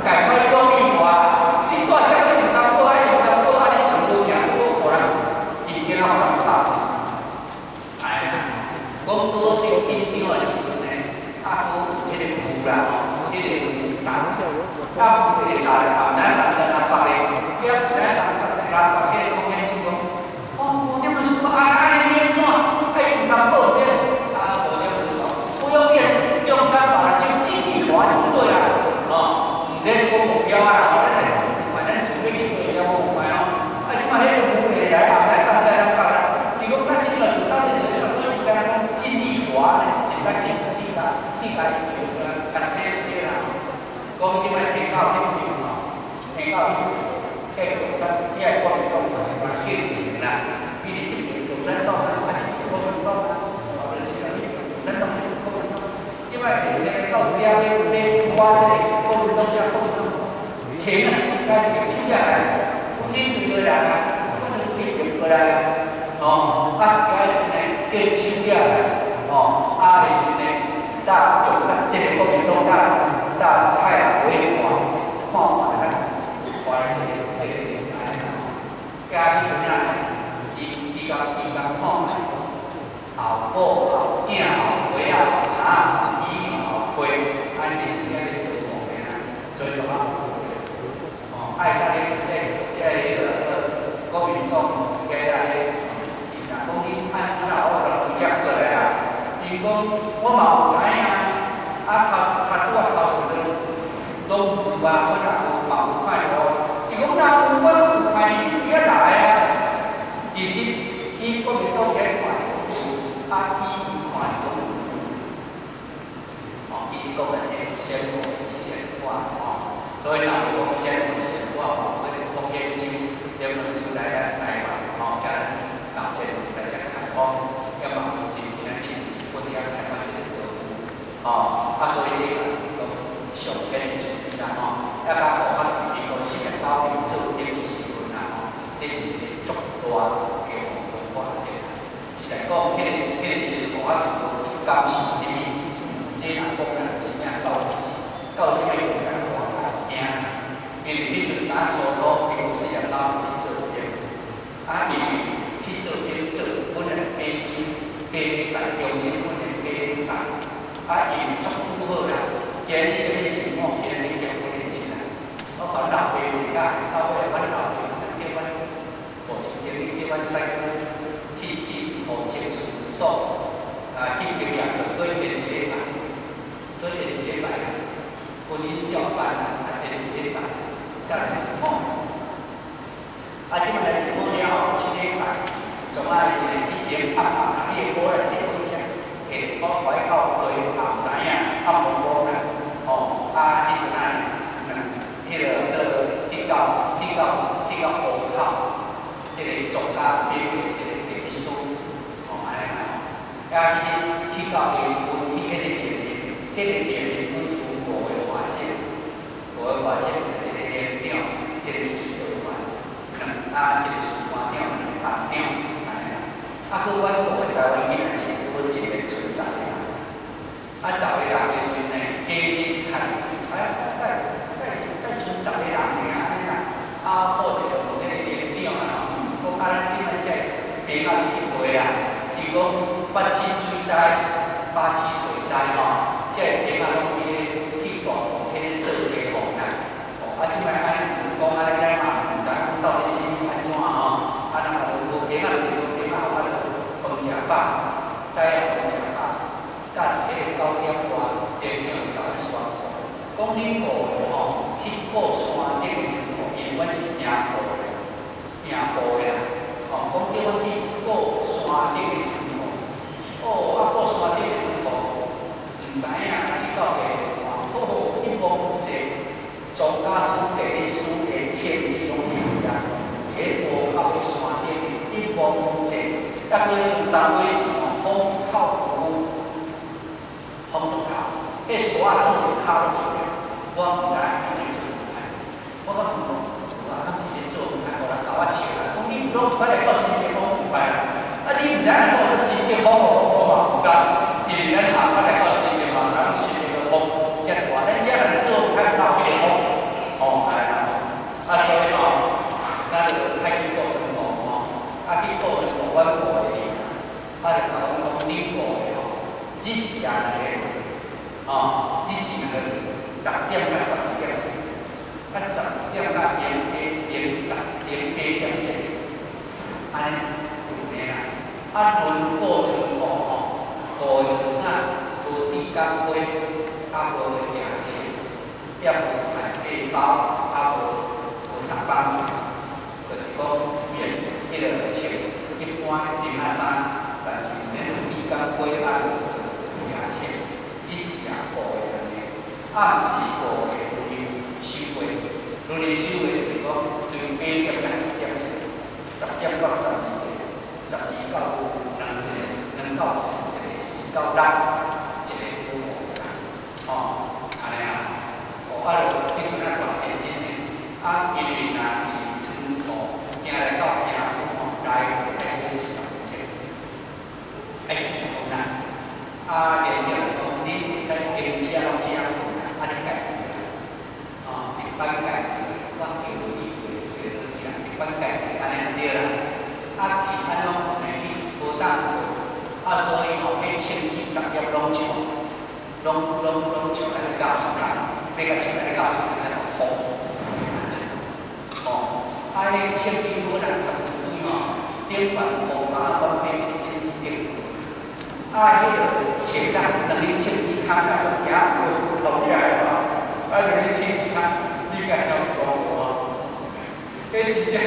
趕快講伊話，你住遐用三寶，愛用三寶，啊你全部行過互人，伊今仔予人拍死。哎呀，講拄好對。啊，閣有彼個霧啦吼，彼個霧大，啊，霧會大咧，毋知影東南北咧，也毋知影東南北彼個空間就講，哦，吳點文說啊，按呢欲按怎？愛用三寶變，啊，吳點文講，不用變，用三寶就盡力還就對啦，哦，毋免講目標啊啦，咱反正準備去做了無關哦。啊，這擺彼個霧會來啊，毋知東西南北啦。伊講咱這個就到底是，所以敢若講盡力還咧，盡力去去共去共伊較清對啦。講這擺天到彼邊吼，天到彼邊，彼個共產，遐個國民黨嘛興起啦，伊佇這邊共產黨啊，這邊國民黨啊，哦，就是彼邊共產黨，這邊國民黨。這擺下到遮欲欲挖彼個國民黨遮國民黨，停啊，該停手下來，阮恁過來啊，阮恁對過來啊，哦，啊，遐時陣叫手起來，哦，啊，彼時陣搭共產，這個國民黨搭搭派人過去看，看看咱看這個平台吼，加彼陣啊，伊伊共伊共看後母後囝後妹仔後衫衣後被，按這是遐個做的啦，所以就啊，哦，愛甲你這這個國民黨加遐個，伊若講伊按怎我就負責過來啊。伊講我嘛有知影，啊頭頭拄仔頭一個攏有啊，我若有嘛有看到。伊講若有我有看伊佇遐來啊。其實伊國民黨遐看是有，啊伊看是攏有。哦，伊是講的先無先我吼，所以若有講先無先我吼，嗰個福建州連本書來咱台灣吼，加咱老前來遮開放，也嘛有真今仔日阮遐台灣這個道具，吼，啊所以這個講上天注意啦吼，抑甲符合民國49年做頂的時陣啦吼，這是一個足大的風波發展。實在講，彼個是符合一個感受啥物？這若講咱真正到是到這個才看會驚，因為彼陣當初初民國49年去做兵，啊，伊去做兵做本來買酒買禮拜，中心本來買禮拜，啊，伊足拄好啦，今日欲政府，今日結婚的日啦，我阮老爸回家，到尾阮老爸叫阮無一經理叫阮師傅去去戶政事務所啊，去經驗過過連一禮拜，過連一禮拜啊，婚姻照辦啊，啊連一禮拜，才來入伍。啊，這擺來入伍了後，7禮拜，總愛是去演拍拍，啊，彼個無來這幾只，下土懷到地也毋知影，啊無無啦，吼，啊，彼陣啊，彼個叫去到湖口，這個作家表的這個第一書，吼，按呢啦吼，啊，去去到下去彼個店面，彼個店面分出五個外省，五個外省，一個連長，一個指導員，兩啊，一個士官長，兩個班長，按呢啦。啊，閣阮五個台灣囡仔是阮一個存在啊。啊，10個人的時陣呢，加真趁，哎，帶帶帶剩10個人爾按呢啦。啊，好一個有彼個連長啊，講啊，咱這擺這兵仔去會啊，伊講八七水災，八七水災吼，這兵仔攏去去大埔去咧做堤防啦。哦，啊，這擺按呢講按呢，咱嘛毋知影講到底是按怎吼。啊，若無兵仔就是無兵仔，我就飯食飽，早仔飯食飽，甲伫彼個9點外，連長就共阮宣布，講恁五個吼去顧山頂的倉庫，因為阮是營部的，營部的啦，吼，講叫阮去顧山頂的倉庫。哦，啊顧山頂的倉庫，毋知影去到地看，好好一望無際，莊家師弟師弟千字攏伫遐，佇咧湖口的山頂一望無際，抑閣彼陣當尾時吼，風透雨，風足透，彼沙仔攏伫跤攏伫我毋知影伊咧做毋歹，我甲問講，啊，敢是咧做毋歹，予人共我笑啦，講你毋攏捌來到新竹講毋歹啦，啊你毋知影講做新竹風無？我嘛毋知，因為咱查捌來到新竹嘛，人新竹的風遮大，咱遮若做毋歹，哪有彼個風？吼，按呢啦，啊所以吼，咱就派去顧倉庫吼，啊去顧倉庫，阮五個人，啊就共阮講，恁五個吼，日時兩個，吼，哦，只是那個6點到12點鐘，啊10點到零加零零八點鐘，按呢睏的啦。啊，輪過倉庫吼，顧的就是啥？無豬角批，啊無牙籤，也無太背包，啊無踏板，就是講免彼個穿一般的釘仔衫，但是免豬角批啊無牙籤，只是啊顧的按呢。暗時顧的輪流收貨，輪流收貨就是講對8點到10點，10點到12一個，12到2一個，2到4一個，4到6一個五個，吼，按呢啊，哦，啊，就彼陣啊大天津的，啊，因為若佇倉庫行來到營區吼，來回愛說40分鐘，愛40分啦。啊，連長講你會使平時啊攏去遐睏啦，啊你家己啦，哦，值班家己，我叫伊叫就是啦，值班家己按呢對啦。啊去按怎睏呢？去無當睏，啊所以吼，彼清水逐粒攏笑，攏像咱個駕駛台，欲共像咱個駕駛台那種風。哦，啊，彼清水好難含對吼，頂懸風啊，阮爬佇清水頂。啊，彼個穿啊，兩个穿衣較啊，行無頭起來吼，啊，兩个穿衣較，你甲啥物講無啊？彼真正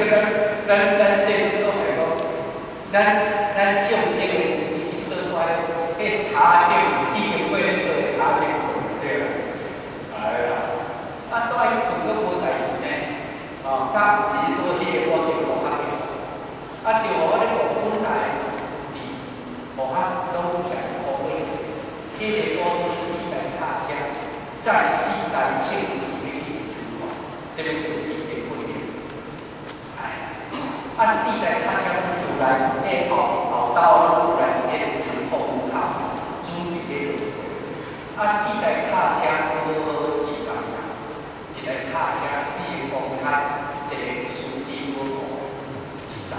咱細陣攏會講，咱眾生的已經倒出來，彼茶頂已經過咧倒茶頂睏對啦，哎呀，啊，蹛彼睏閣無代誌呢，哦，甲有一日倒彼個我去護學去，啊，對我咧講本來佇護學攏起來顧過一個，彼個講四台卡車，載四台銃子欲去倉庫，特別去去訓練。哎，啊，四台卡車有來彼後後兜攏有來彼個倉庫門口，準備咧落貨。啊，四台卡車剛好20人，一台卡車四個公差，一個司機無二十，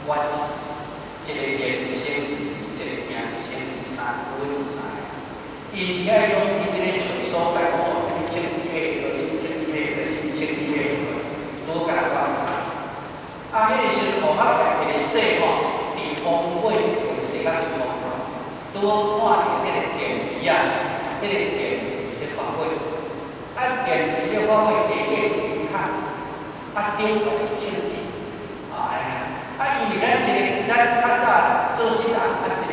我是一個連升，一個營升三，好23個。因遐攏佇咧找所在，講哦，啥物銃子個，啥物銃子個，啥物銃子個，拄共我啊，彼個時陣，互我家一個細吼，佇風過一個細甲地方，拄好看著彼個電池啊，彼個電池咧發火，啊，電池咧發火，下底是煙卡，啊，頂懸是銃子，啊，按呢啊，因為咱一個，咱較早做實啊，啊，一個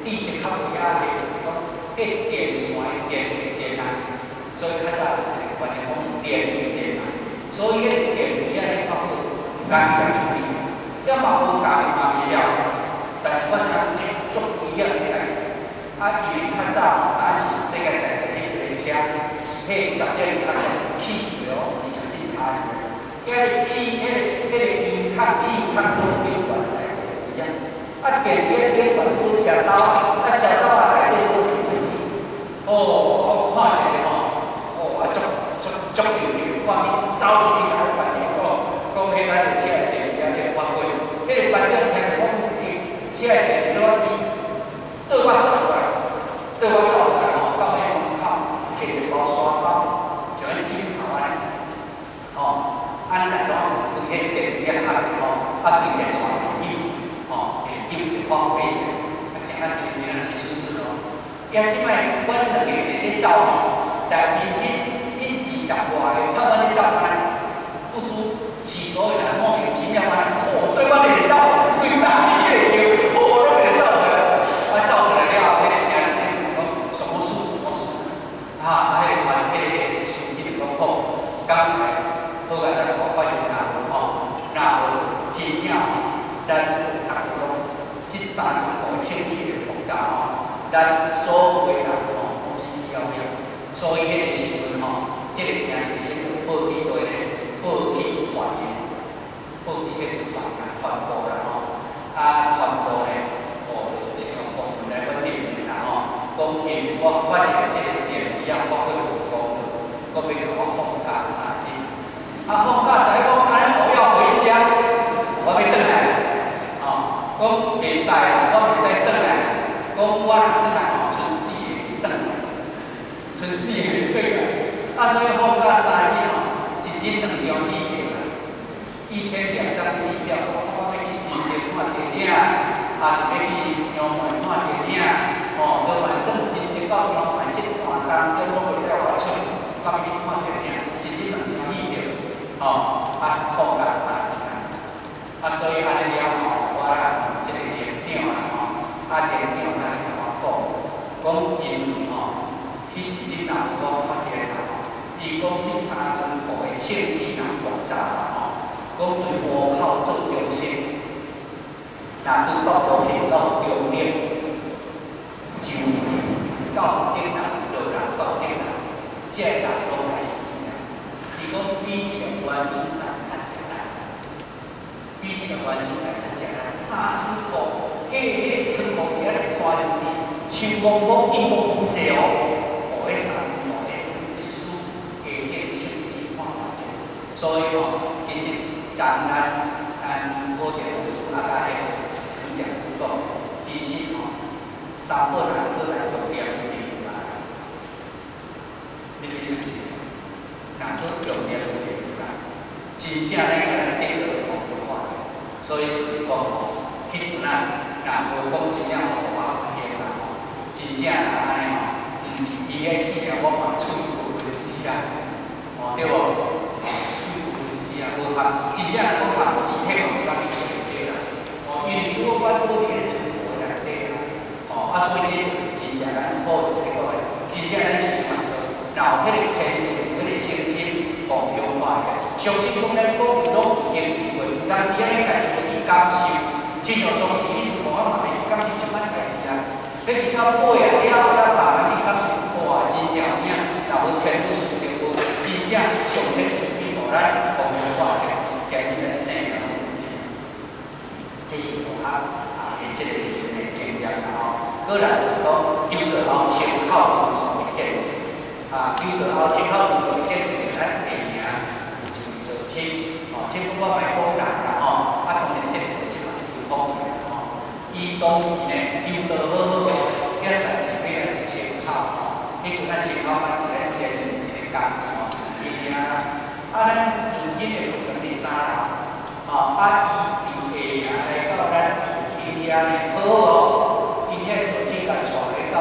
知識較無遐濟，就是講，彼電線的電電啊，所以較早有一個觀念講電電啊，所以彼個電池啊咧發火，毋敢去共處理，抑嘛無家己嘛袂曉，但是我知影這足危險的代誌。啊，因為較早吼，第一次世界大戰彼一個車是彼10點較早是起的哦，而且是插的，遐個起彼個煙殼起較多頂懸在一樣，啊，電池頂懸拄車兜，啊，車兜啊內底拄有銃子，哦，我看一下吼，哦，啊，足足足着去，我去走入去共班長講，講彼咱的車的電池咧發火，彼個班長聽著講去車的電池攞伊倒我走出來，倒我走出來吼，到彼門口摕一包沙包，像彼枕頭按呢，吼，按呢來講，對彼電池啊較吼，啊對電線去，吼，會丟會發火起來，啊，行啊一個名是順順哦。也這擺阮兩個佇咧走吼，但因彼20外個向阮咧走按呢，不知其所以然，莫名其妙按呢，哦，對阮會走，規大去個叫，哦，攏會走出來，啊，走出來了後，彼個囝就講什麼事什麼事，啊，啊，彼個團彼個司機就講好，剛才好佳哉我發現若無吼，若無真正吼，咱逐個攏這三倉庫的銃子的爆炸吼，咱所有的人吼攏死了了，所以彼個時陣吼，這個營醫生就報去佗呢，報去團的，報去彼個團啊團部啦吼，啊團部呢，哦，就一個部門來穩定的啦吼，講因為我發現這個電池啊發火無功，閣欲共我放假3日，啊放假3日講按呢我要回家，我欲轉來，吼，講袂使啦，我袂使轉來，講我若轉來吼，賰四個轉來，所以放假3日吼，一日兩張戲票啦，一天兩張戲票。我欲去新竹看電影，抑是欲去陽門看電影，吼，都晚上新竹到陽門這段當中，攏會使我出，到欲去看電影，一日兩張戲票，吼，啊放假3日啊，啊所以按呢了吼，我來這個連長啦吼，啊連長來共我講，講因為吼，彼一日若有講發現啦吼，伊講這3000塊的銃子若爆炸啦吼，講對湖口做中心，若對北部下到中頂，就到頂啦，落人到頂啦，這個人攏來死啦。伊講比這個原子彈較簡單，比這個原子彈較簡單。3000塊，彼倉庫佇遐咧看就是，像講講伊無負責哦，哦，彼3000塊的一絲加彼個銃子看偌濟，所以吼，其實昨咱高鐵老師啊，佮彼個陳講師講，其實吼，三寶人閣來重點入來，你欲相信？若閣重點入來，真正咱共咱得到講看，所以是講吼，彼陣啊，若無講真正予我發現啦吼，真正若按呢吼，毋是伊咧死了，我嘛喙無分死啊，哦對無？喙無分死啊，無含真正講含屍體嘛，無當去做這啦。哦，因為拄好我拄佇咧倉庫內底啊，哦，啊所以這真正咱好是這個的，真正咱是嘛，若有彼個虔誠、彼個誠心，共強化的，相信講咱講攏有經歷過，有當時仔咱家己無去感受，親像當時彼陣我嘛袂去感受這款代誌啊，彼是到尾啊了後才慢慢去感受，哇，真正有影，若無天主賜的無，真正上天賜予予咱共強化的，今日咱生命攏有這是我啊的這個一個經驗啦吼。閣來就是講，求道後清口就屬於見證，啊，求道後清口就屬於見證，咱下名有一位道親，吼，這我莫講人啦吼，啊，當然這個道親嘛是有方便吼。伊當時呢，求道好好，遐但是欲來清口吼，彼陣咱清口咱佇咱前一个工吼，伊遐，啊，咱自己的部分佇三樓，吼，啊，伊佇下營來到咱去遐呢，好好哦，𪜶遐道親共帶來到，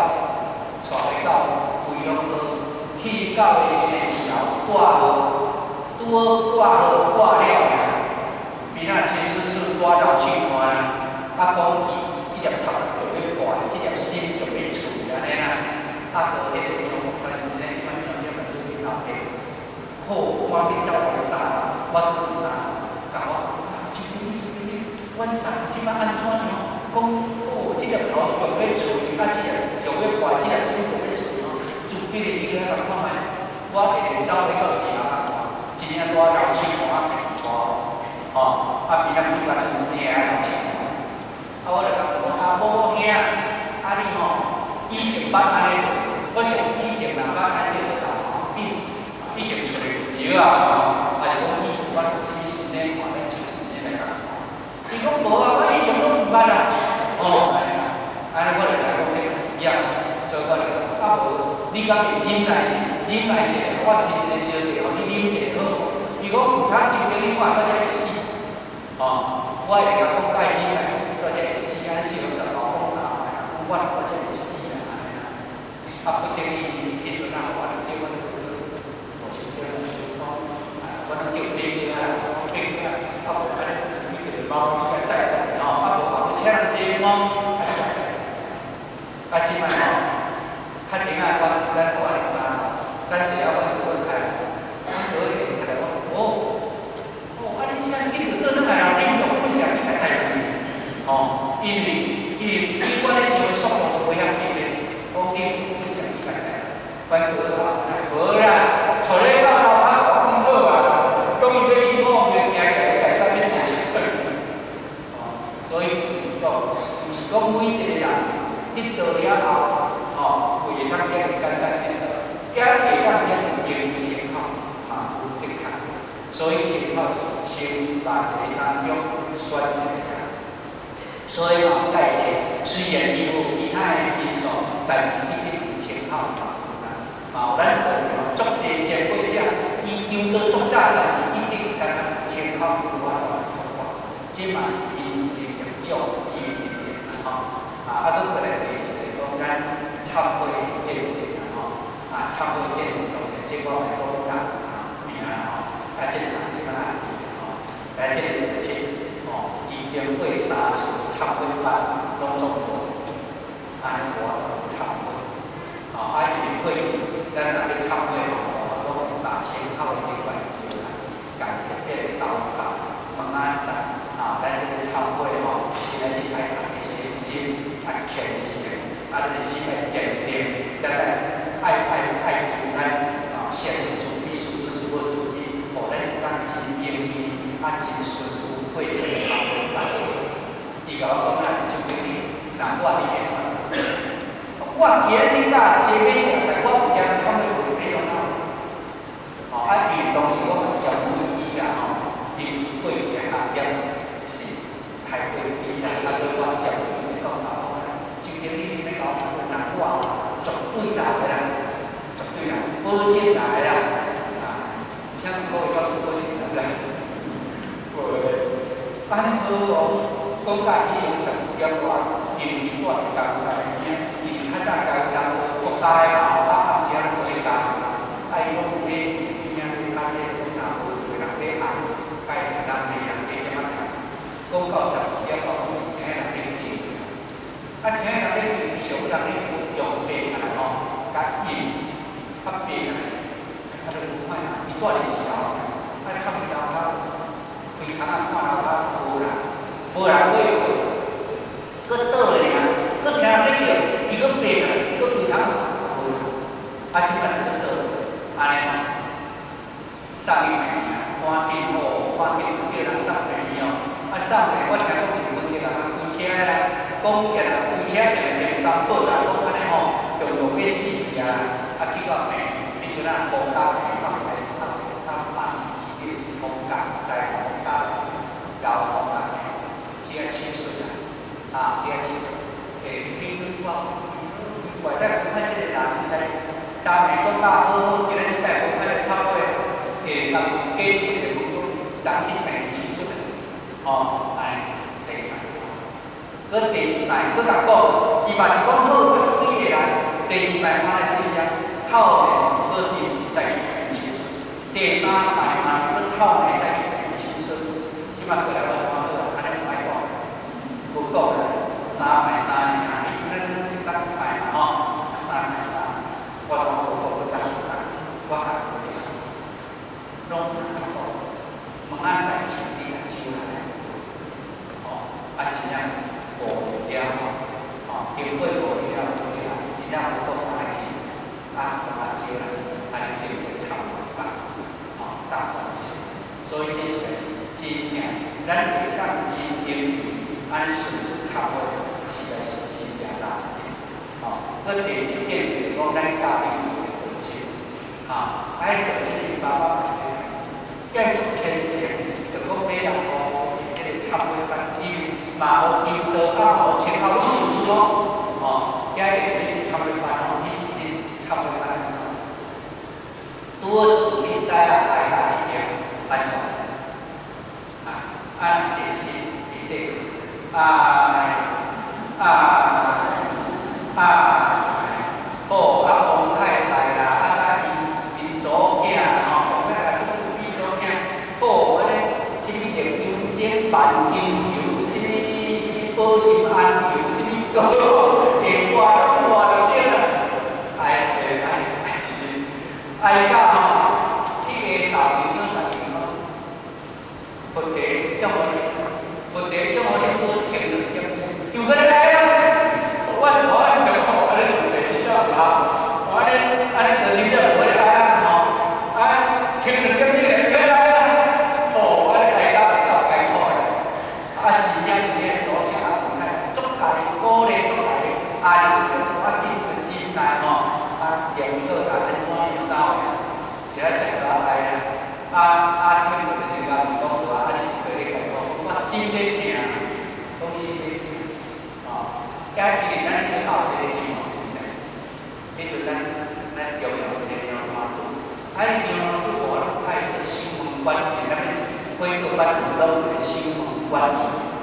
帶來到規攏好，去到的時陣二樓掛號，拄好掛號掛了爾，邊仔親孫孫帶流手汗啦，啊，講伊這粒頭著欲掛，這粒心著欲出按呢啦，啊，閣彼個楊木傳是呢，這擺楊木傳是老爸，好，趕緊走來三樓，我佇三樓，共我講，啊，這邊這邊，阮送這擺按怎樣？講哦，這粒頭著欲出，啊，這粒著欲掛，這粒心著欲出吼，就變伊咧共看覓，我會走來到二樓看，真正帶流手汗出，吼，啊，邊仔拄甲出聲流手汗，啊，我就共講，啊，某兄，啊你吼以前捌按呢做，我想以前若捌按這做吼，已經出來藥啊，吼，啊是講以前我有啥物時間看，咱這個時間來共看。伊講無啊，我以前攏毋捌啊，哦，按呢啦，按呢我就知講這個是業，所以我就講，啊無，你敢會忍耐者，忍耐者，我提一個小弟，予你啉一下好無？伊講毋通真經你看到才會死，吼，我會共講愛忍耐，到才會死，按呢四六十五講三擺啊，講我到才會死啊，按呢啦。啊，不得已，彼陣啊，我就叫阮無想叫講，啊，我叫爸哥啊，講爸哥啊，啊無按呢，你一個貓你較載吼，啊無啊無請人坐貓，啊就載。啊，這擺吼，較停啊，我咱我佇三樓，咱一下我就阮開，阮倒去出來講，哦，哦，啊你這緊就倒轉來啊，恁用不想你較載吼，因為以我咧想的速度都無遐緊的，講你不想你較載，反過來無啦，帶你到樓下我講好啊，講伊欲去某，就行起來載到變成哦，所以是講，毋是講每一個人得道了後，吼，會當遮爾簡單得道，才會當遮爾容易清口，嘛有的確。所以清口是千萬個當中選一個人。所以嘛，介濟雖然伊有其他的因素，但是一定有清口嘛有啦，嘛有咱足濟前輩。伊求道足早，但是一定敢若千口有法度通過，這嘛是因的業障，伊的因緣啦吼。啊，啊，閣過來就是講咱懺悔見證啦吼。啊，懺悔見證當然這我來講人名啦吼。啊，這個這個案例吼，來這個就是吼，伊經過三次懺悔班攏總無，按呢無法度懺悔。吼，啊，因為過去咱若欲懺悔吼，攏會把千口的這塊叫來，共彼個頭髮問仔載，啊，咱這個懺悔吼，今仔日愛大家誠心啊虔誠，啊，咱的心愛堅定，咱愛愛愛愛求咱啊，聖人慈悲，師父師母慈悲，予咱會當真容易啊，真順遂過這個懺悔班。伊共我講啊，周經理，若我你會我今日甲這欲食菜，我有驚懺悔無啥物用啊。吼，啊，因為當時我嘛照顧伊啦吼，因過去的行業是太過低啦，啊，所以我照顧伊講講，周經理你欲共我講，若我絕對來的啦，絕對來，保證來啦。啊，請問各位敢有保證來來？無咧。按呢好哦，講甲彼用12點外，因為伊住佇加油站邊，因為較早加油站無國家的嘛吼，啊暗時仔攏無咧加油，啊伊講有彼邊仔咧較這講若無有人咧按，甲伊人袂人加點仔趁。講到12點外，講聽人咧叫，啊聽人咧叫，伊想欲人咧用爬起來吼，共印，啊爬起來，啊就有看伊住佇二樓，啊較樓跤開窗仔看樓跤無人，無人閣去睏，閣倒落爾，閣聽人咧叫，伊閣爬起來，閣開窗無人，啊這擺閣倒，按呢吼，送去病院，趕緊吼，趕緊叫人送病院哦，啊送病我聽講是阮彼個人開車啦，講見人開車定定三寶啦，講按呢吼，中途欲死去啊，啊去到病院，彼陣啊皇家病放來放放放醫院，皇家來皇家，老皇家病去遐手術啦，啊去遐手術，欸聽講怪在看這個人來，昨暝講甲好好，今仔日帶無看來懺悔，欸，人假日就講昨去病院手術啦，吼，哎，第一擺，閣第二擺，閣共講，伊嘛是講好，幾個人，第二擺嘛是啥？透明閣臨時再去病院手術，第三擺嘛是閣透明再去病院手術，這擺過來我怎好啊？按呢毋愛講，無講啦，三擺三年啊，伊今仔日這當一擺嘛吼，三擺三年，我怎無講閣當當，我較無了，攏較講，問仔載去你較手來，吼，啊真正5月了吼，吼，經過5月了，5月真正無講來去，啊，怎啊招來，按呢叫做懺悔班，吼，當完成，所以這實在是真正，咱會當真容易按呢順懺悔，實在是真正難得，吼。閣第二點就是講，咱家庭有一個道親，哈，啊，彼道親伊爸爸嘛是愛足虔誠，就講欲人吼，這個懺悔班，伊嘛予求道啊，予千口攏順順哦，吼，遐會去懺悔班吼，你是懺悔班，拄好自彼早仔來到彼邊按煞，啊，啊，坐佇佇底，哎，哎，哎，好，啊，王太太啦，啊，甲𪜶𪜶祖囝吼，王太太足有祖囝，好，按呢，啥物叫油煎萬金油，啥物啥物保心安油，啥物膏，電話攏換就對啦。哎哎哎，哎到吼，去下晝時陣，家己講，佛陀叫予你，佛陀叫予你多停2點鐘，又閣來啊！我是我是感覺按呢是第四道啊，我按呢按呢就啉了無咧愛啊吼，啊停2點鐘又來啊！哦，按呢愛到到解脫啦，啊真正佇咧祖囝啊，看足共伊鼓勵，足共伊安慰，啊緊就真來吼，啊檢討啊按怎樣啥貨，伊遐上甲愛啦，啊啊聽到就先共伊講話，啊你是對咧講，我心咧疼，講心咧疼，吼，啊因為咱最後一個題目是啥？彼陣咱咱中央一個楊華柱，啊，楊華柱無攏派管，咱悔过班拢有个守门官，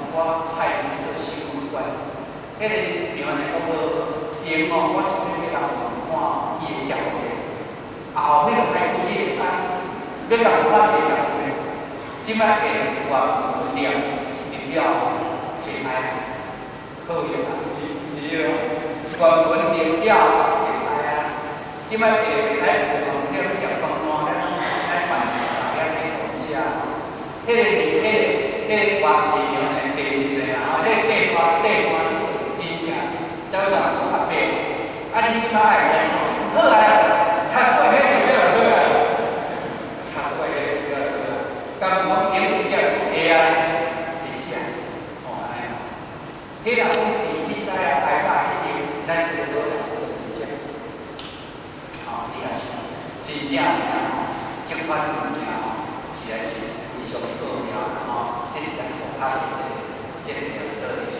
我派伊做守门官。彼个地方讲好，因吼，我从彼个人看伊會食無，啊後尾就歹估計會使，你共看伊會食無？這擺下有啊念念了袂歹，好用啊，是是咯，原文念了袂歹啊。這擺下袂歹，有了食飯爛，咱咱飯大家去互食。彼个原字哦，第是的啦，吼，彼个地瓜地瓜真正走人较白。啊，你這擺愛好啊，讀過彼個就好啊，讀過彼個就好啊。敢講英語食會啊，會食，哦按呢。彼若講伊你知影愛甲去用，咱這個好來會食。吼，你也是真正吼，這款物件吼，實在是非常奧妙啦吼。這是咱佛學的這個道理是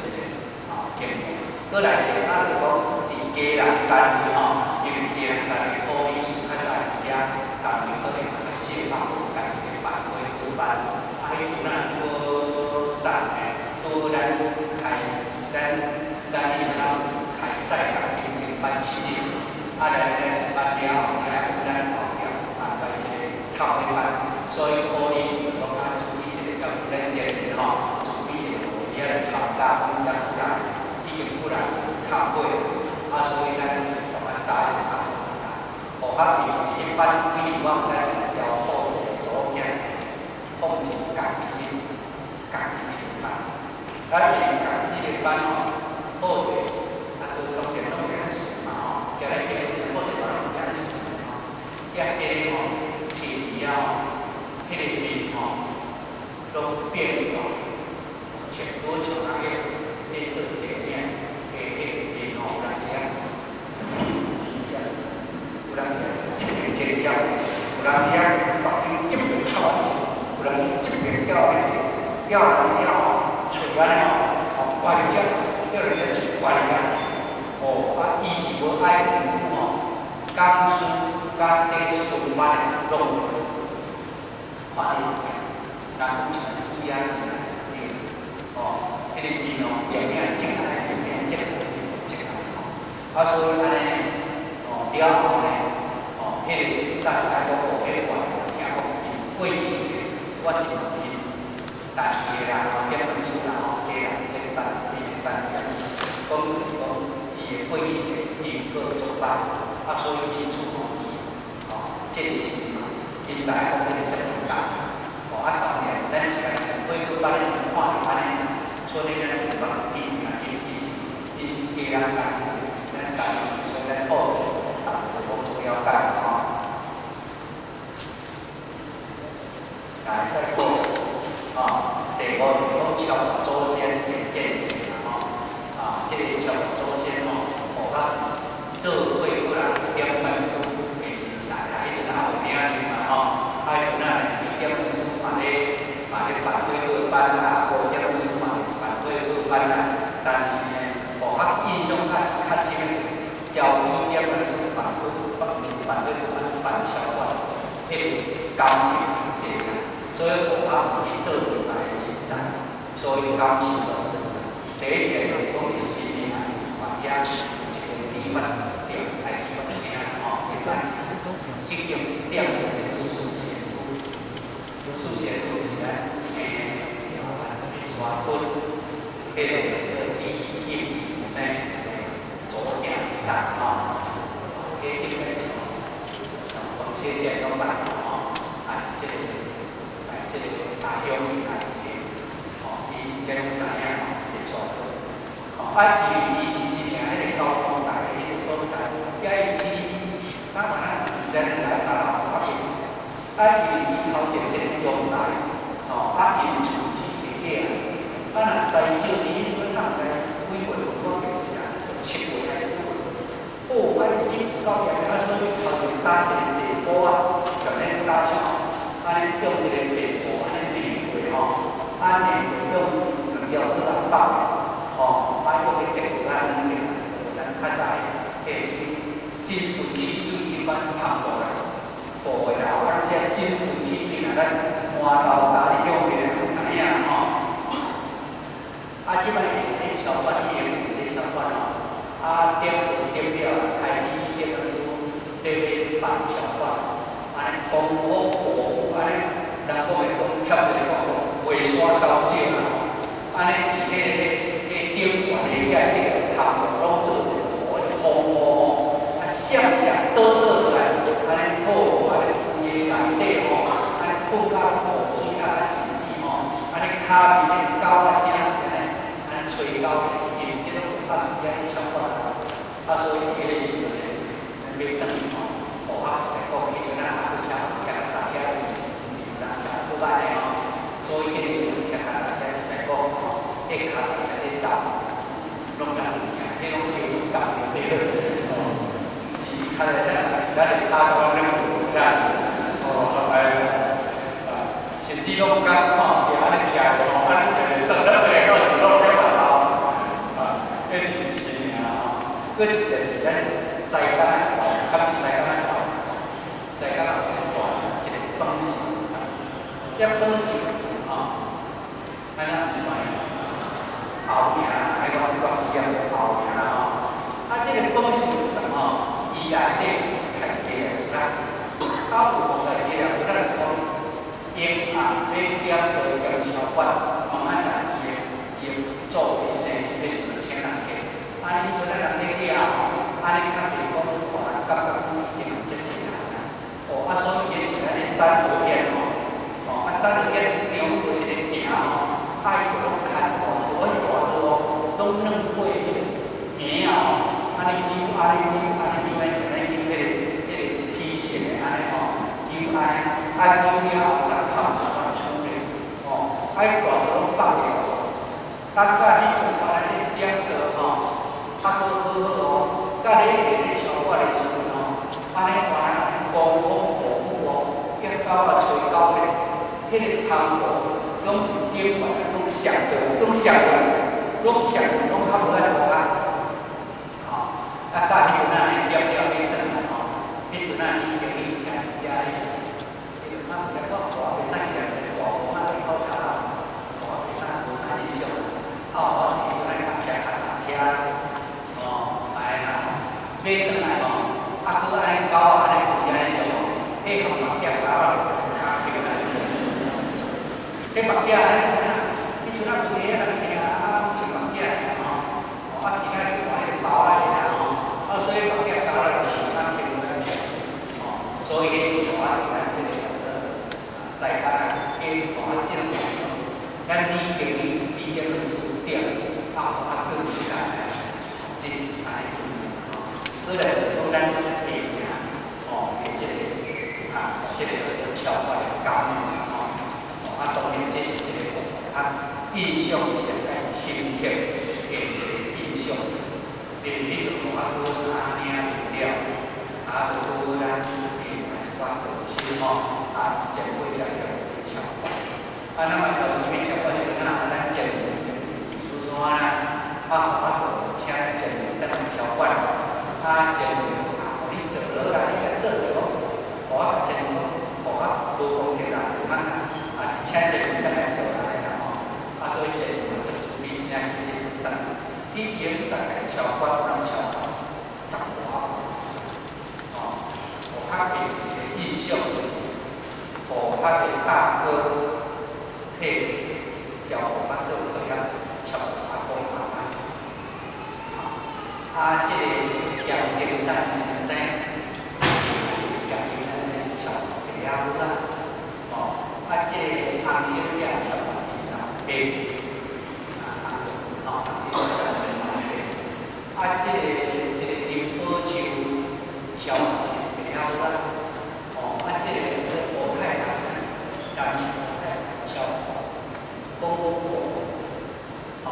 吼經驗。閣來第三就講，佇家人單位吼，因為家人單位土地是較早佇遐，單位可能較細範，家己咧辦悔過班。啊，彼陣啊，拄早呢，拄咱開咱彼陣啊開在港行政班7日，啊，來來一班了後，知影講咱後壁安排一個插會班，所以可能是講啊，處理一個交咱這個吼，處理一個伊來參加，講咱有人已經有人插會，啊，所以咱台灣答應啊，學校因為一般規定我毋知調宿舍組件，放一家己去，家己去班，啊，因為家己的班吼，好勢，啊，閣當然攏會較順嘛吼，行來行去好勢嘛攏會較順吼，遐彼個吼，摕去啊吼，彼個面吼，攏變咗，穿多像人咧做電影，彼個面吼，有當時啊，真正，有當時這邊尖叫，有當時啊，目睭這邊翹，有當時這邊翹，了有當時啊吼，喙按呢吼，吼掛佇遮，叫人家喙掛佇遐，哦，啊，伊是無愛吼，講師佮這順班的攏看佇，人講像伊安尼，哦，彼個面哦，電影正來，電影正正吼，啊，所以按呢，哦，了後呢，哦，彼個大家講哦，彼個聽講伊過去是，我是因單位的啦，吼，點文書啦，吼，家人這單伊的單位，講就是講伊的過去是因果作歹，啊，所以因厝吼伊，吼，這個時嘛，𪜶知影講彼個責任重，哦，啊，當然，咱是家己悔過班的看著按呢，所以咱就講伊伊是家人家己，咱家己，所以咱好勢，啊，就講做了解吼。來，再過，啊，第五就講超祖先的見證啦吼，啊，這個超祖先吼，學較做悔過人點文書的人才啦，彼陣也有名嘛吼，啊，彼陣啊，伊點文書嘛咧辦悔過班啦，無點文書嘛辦悔過班啦，但是呢，學較印象較深的，交伊點文書辦悔辦辦悔過班辦超過彼個工程濟啦，所以學校有去做出來的人才，所以感謝咯。第一點就是講佇新民嘛遐有一個理髮店，愛理髮廳吼，會使。這間店叫做四仙都，四仙都是咱請沙屯彼個叫做李應先生祖囝上吼，彼應該是黃小姐攏捌吼，啊是這個阿鄉伊也是吼，伊才攏知影吼，會沙屯。吼，啊，因為伊佇新營彼個交通台彼個所在，遐伊咱嘛咱毋知咱來三樓較近，啊，因為伊頭前這個陽台，吼，啊，𪜶厝是下底啊，若西少佇彼陣咱毋知幾歲，我記是啊，7歲還是幾歲？哦，啊，伊真夠厲害，啊，所以頭前搭一個地布啊，共咱搭啥？按呢用一個地布按呢連過吼，按呢用兩條絲來綁，吼，啊，用彼個地布按呢咱較早的彼是金屬汽水彼款香布啦，布的啦，啊，這金屬汽水若咱換换头家，你种边人知影吼。啊，这摆咧超管，已经咧超管吼。啊，点点了，开始点了说，咧咧放超管，按呢讲好无，按呢人讲的讲，贴一个讲讲，袂煞走少啦吼。按呢伫彼个顶悬的遐个头拢做一个风雨吼，啊，闪闪倒倒落来，按呢好，按呢规个内底吼，按呢喷甲雨水啊，甚至吼，按呢跤边的狗仔声是按呢，按呢吹狗的，因为这种暗时啊咧超管啊，所以彼个时阵咧，欲转去吼，学学来讲，彼阵啊，去徛徛大车有人徛好歹的吼，所以彼个时阵徛大车是来讲吼，彼跤踏车咧踏，攏共有影，彼攏叫做踏对，哦，毋是較咧咱是咱的跤头咧有啦，哦，哎，啊，甚至攏敢看见按呢徛着吼，按呢徛着，转了转到一路起码头，啊，彼是真啊吼。阁一个是咱西港的，较是西港的，西港有一个大一个崩石，遐崩石吼，按怎一摆后名，哎，我是我记啊，后名啦吼。啊，这个崩石吼，伊内底有菜鸡啦，啊有菜鸡啦，有咱讲鹰啊，欲点刀兼超管，慢慢在伊的祖的生日时阵请人客，啊，你阵咱人咧掠吼，按呢较济讲大人感觉讲已经遮济人啊，哦，啊，所以伊是按呢三合院吼，哦，啊，三合院中过一个埕吼，啊，伊就攏牵大座，彼大座哦，攏软过彼个耳仔吼，按呢扭，按呢扭，按呢扭，按呢扭彼个铁线的按呢吼，扭按呢，啊扭了后，人拍出咧，哦，啊，伊大座攏放了，等到彼阵原来咧点刀吼，啊，阁好好哦，甲咧咧超过的时阵吼，按呢原来狂風暴雨哦，激狗啊吹狗咧，彼个香火攏顶悬攏闪着，攏闪着，攏闪着，攏較無愛落啊。吼，啊，到彼陣啊，點了欲轉來吼，彼陣啊，已經去徛遮彼個，啊，毋知我我袂使起來，大雨啊，咧口罩啊，我袂使無啥影響。啊，我是彼陣啊，徛跤踏車，哦，來啦，欲轉來吼，啊，閣按呢狗啊，按呢規按呢種吼，彼個目鏡狗啊，較起來，彼目鏡按呢怎啊？彼陣啊，規个人穿啊，穿目鏡吼，啊，其他就看彼個包仔爾吼，啊，所以目鏡狗啊，就是啊，摕落來吼，所以彼時陣我咱這個叫做西港啊，去大正，咱李經理李經理書店，啊，啊做起來，這是按呢吼。過來就講咱下名，吼，的這個啊，這個叫做超越的感吼，啊，當然這是一個啊印象上較深刻的一個印象。因為彼陣我拄阿領了，啊，就拄咱的一寡同事吼，啊，前輩才叫超越。啊，咱嘛到欲超越時陣啊，咱前蘇山啦，啊，啊，就請前輩轉來超越。啊，前輩啊，予你做落來，你共做著好，予我共前輩，予我無功德啦，通啊，請前輩轉來做按呢啦吼。啊，所以前輩做準備真正是轉，已經大概超過攏超過十外哦，予較的一個印象，予較的大哥替調我做可遐超阿公阿嬤。啊，這個嚴定贊先生，嚴定贊是超第仔母啦，哦，啊，這個洪小姐超伊老爸，啊，哦，這個啊，這個林寶秋超第仔母啦，哦，啊，這個吳太太，但是吳太太超公公婆婆，哦，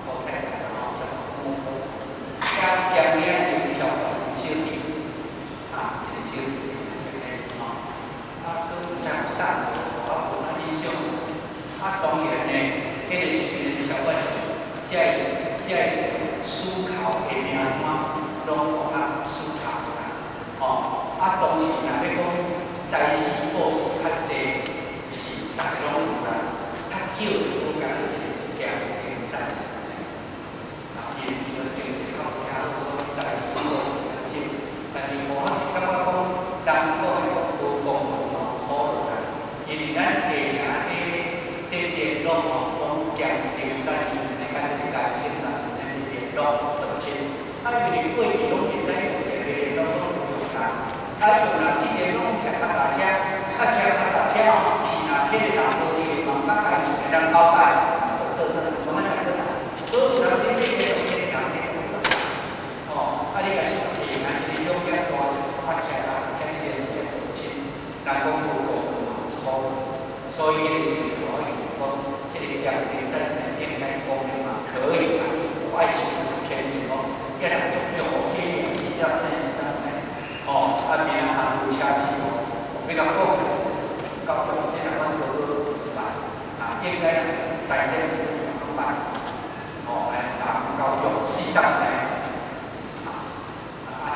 吳太太吼超公公婆婆。加兼領又超小弟，啊，一個小弟，吼，啊，閣有知有啥，我無啥印象。啊，當然呢，彼個時陣超過是，這個思考的名單，攏予咱思考啦，吼。啊，當時若欲講災死報時較濟，是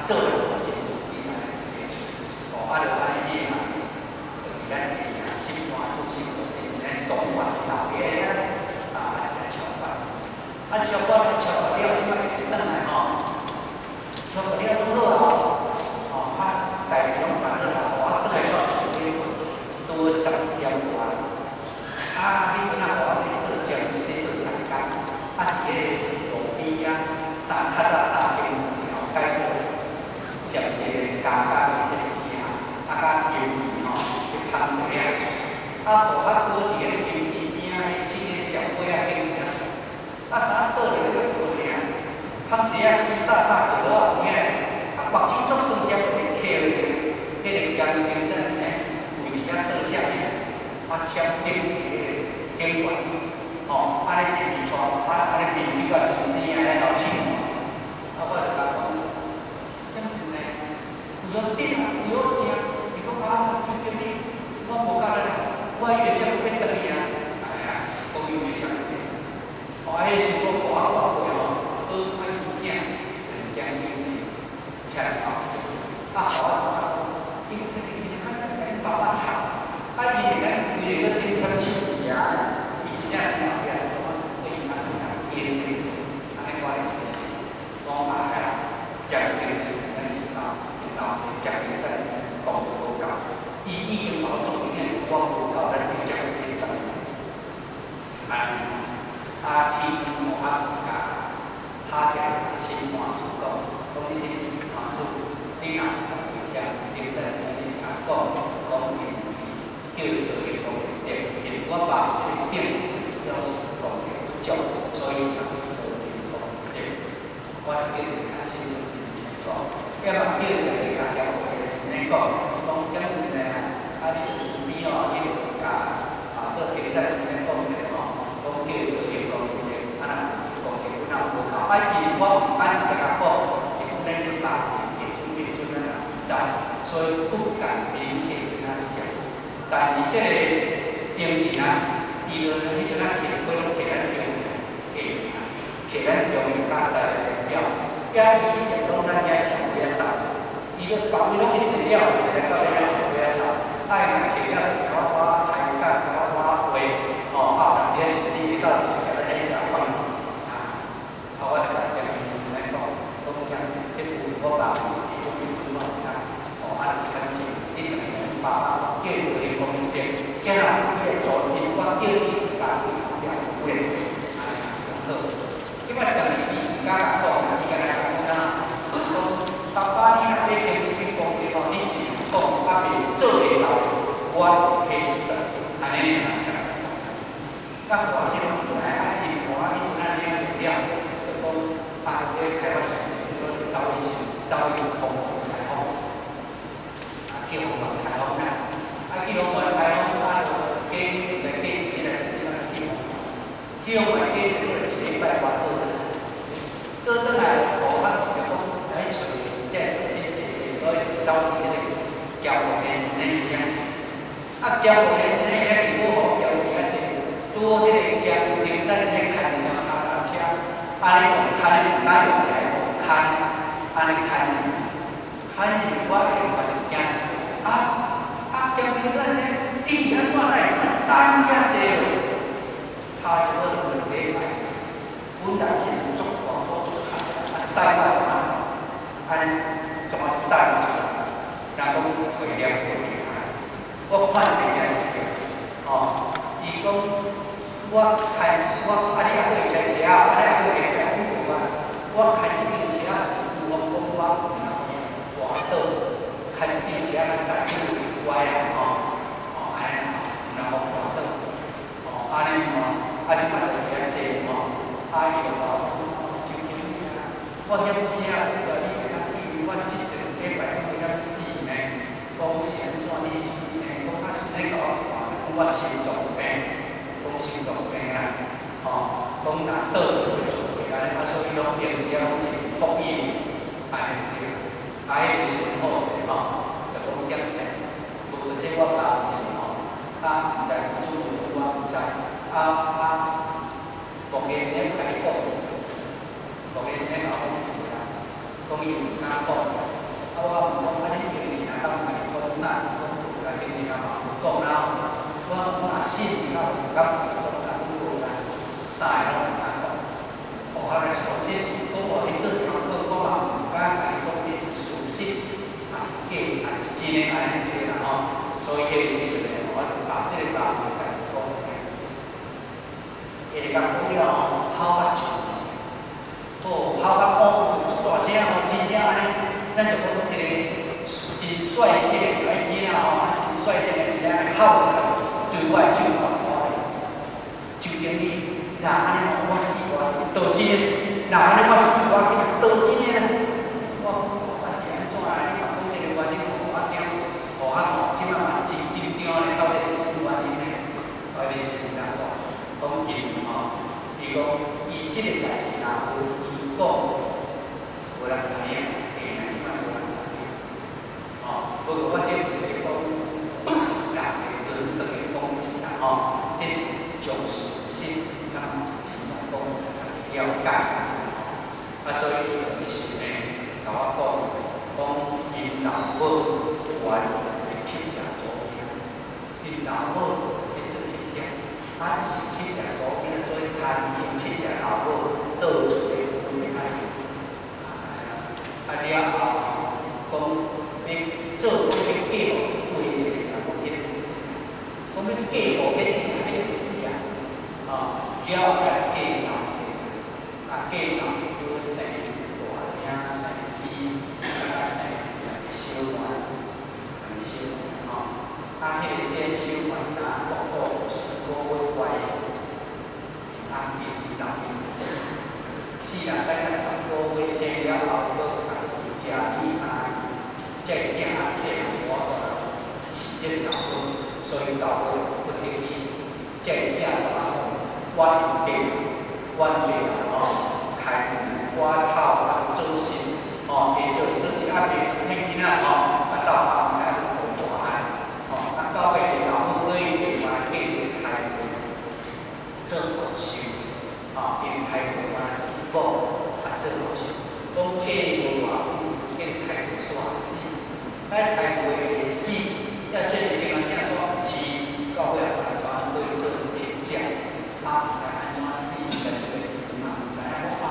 做人真注意安尼，哦，啊，就按呢嘛，就是咱的心肝主心肝，就是咱爽快老家啊，来超拔，啊，超拔超拔了，這擺會轉來吼，超拔了攏好啊，哦，啊，代誌攏辦好啦，我轉來到厝裡拄10點外，啊，彼陣啊，我咧做兼職咧做代工，啊，佇个路邊啊，三較早三間條改做接一個加工的這個機啊，啊，佮油魚吼，去烘生啊，啊，予較倒佇个油魚邊仔穿個小被仔間遐，啊，敢倒入去困爾，烘生啊，去掃掃去了後，聽啊，目睭足酸澀，咧磕彼個江燈在咧跪佇遐倒啥物，啊，簽頂彼個頂懸，吼，按呢提出，啊，按呢面頂甲像死啊咧流手，啊，我就共講，點是呢？有頂啊，有食，伊講啊，就叫你，我無教你，我伊會才欲轉去啊，哎呀，講伊會才欲轉，哦，啊，彼時我看我過吼，好快物件，就將燈徛來後，啊，予我感覺講，伊伊較咱爸爸吵，啊，伊會咱規个咧頂簽手字啊，伊真正伫後壁講對伊較堅的，按呢我咧解釋，講啊，江燈是咱因兜因老江燈在講無夠，伊已經甲我做經我無夠，咱去接去等。啊，啊天我共哈起心肝主講，講心肝主，你若有江燈在你共講，講伊叫做伊講對，因為我爸這個頂表示功德不足，所以無功德。我叫伊較心講，要嘛叫伊共協會是呢講，講點子呢？啊，你就厝邊哦，你就共啊做第一是呢講者吼，講叫伊做伊功德，啊若功德本來無夠，啊因為我毋敢直接共講，是講咱這家己會準會準咱也毋知，所以不敢明確跟他講。但是這個英人啊，伊就彼陣啊摕批攏摕咱中央，摕咱中央佮西的表，遐伊彼條攏咱遐社會啊走，伊就別位攏去踅了，踅來到咱遐社會啊走，啊伊若摕了就共我開講，共我話，吼，啊有當時啊甚至會到一個咱遐食飯，啊，啊我就共伊是來講，講講這句我爸會準備準我知，吼，啊一工錢，你轉來爸爸叫伊講對，囝仔你會做，我叫你家己後壁有咧，啊，好。這擺轉去伊敢共講，伊敢若講啥？講爸爸你若欲行啥物功德吼，你盡量講，啊袂做會到，我去做，按呢爾。甲看這攏毋知影，啊伊看彼陣仔了了，就講啊，咧開發商，所以走去走去鴻門開放，啊去鴻門開放啦，啊去鴻門開放，啊就過毋知過一日來，去鴻門，去鴻門過一個一禮拜外倒轉來，倒轉來吼，啊就是講來揣這這這這，所以就走去這個交換的是呢遐，啊交換的是呢遐結果吼，交換遐濟，拄好這個江燈在咧牽一輛腳踏車，按呢用牽的毋敢用起來，用牽，按呢牽，牽是我會發就驚，啊啊江燈在這，你是按怎來這麼三遮濟哦？差一個2禮拜，本來這足大火足大，啊屎我嘛，按呢怎啊屎出來？人講血念過厲害，我看袂見吼，伊講我開我啊，你猶閣會開車啊？啊，你猶閣會開車？無啊，我開這間車是有講我跋倒，開這間車較知影歪啊吼，哦按呢吼，毋通予跋倒，哦按呢吼，啊這擺就佇遐坐吼，啊伊就共我講，真經啊，我嫌死啊，你會當比我這一個禮拜攏會曉死呢？講是按怎意思呢？講啊是咧共我看，講我心臟病，講心臟病啊，吼，講若倒就會做過按呢，啊所以攏平時啊攏真福音，按呢對。啊，彼個時陣好勢吼，就講檢查，無這我爸吼，啊毋知有主無主我毋知，啊啊，牧師是咧共伊講，牧師是咧共我講，講伊毋敢講。真的按呢對啦吼。所以彼個時陣我就把這個大嘅代誌講出來。伊就共講了吼，吼甲笑，哦，吼甲哦，足大聲吼，真正按呢，咱就講一個真率性的一個囡仔吼，真率性的一個按呢吼出來，對我的手大大的，就等於若按呢吼，我死我倒真的，若按呢我死我去，倒真的啦。我是按怎啊？你嘛講這個原因，予我聽，予我吼，這擺嘛真緊張咧，到底是啥物原因呢？我咧是安怎講？講因吼，伊講伊這個代誌若無伊講，無人知影，嘿，這擺無人知影。吼，不過我這毋是咧講人的人生的講辭啦，吼，這是將事實甲真正講，家己了解。啊，所以伊就是呢，共我講，講𪜶老母懷一个乞食祖囝，𪜶老母咧做乞食，啊，伊是乞食祖囝，所以牽𪜶乞食老母倒出來阮愛。啊了後，講欲做欲嫁予對一個人，講彼個死，講欲嫁予彼個彼個死啊，吼，了後才嫁老爸，啊嫁老爸生大兄生弟，啊生兩個小妹，兩個小妹吼，啊彼個先小妹若國過10個月懷孕，啊𪜶老爸死，死啦等甲10個月生了後，閣家己食米3年，這個囝仔細漢無法度飼這個老母，所以到尾不得已，這個囝就啊予冤地，冤地吼，開割草啊做事，吼，會做做事啊袂騙囡仔吼，啊到後來就大漢，吼，啊到尾老母閣另外嫁一個台灣做後生，吼，因為台灣死某啊做後生，講嫁無偌久，見台灣煞死，啊台灣會死，啊這個前仔囝煞飼，到尾後來就按去做乞食，啊毋知按怎死，家己嘛毋知影我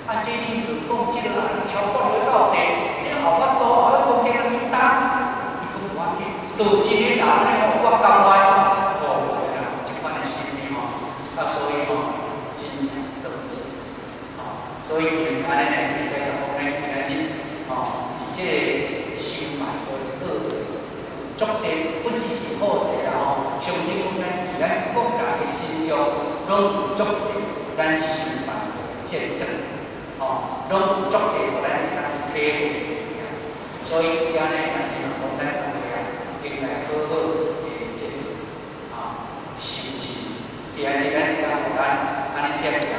啊，這你就講這個啊，超過了到底，這個後法度，後尾講叫人去擔，伊講無要緊，倒真個人呢，我甘願，哦，這款的心理吼，啊，所以吼，真正倒真，吼，所以因按呢呢，會使講咱今仔日吼，佇這個修辦的過足濟不只是好勢啦吼，相信講咱佇咱各人的身上，攏有足濟咱修辦的見證，吼，攏有足濟予咱會當體會。所以遮呢，咱希望講咱大家應該好好的這個啊修持。今仔日咱會當予咱按呢遮爾看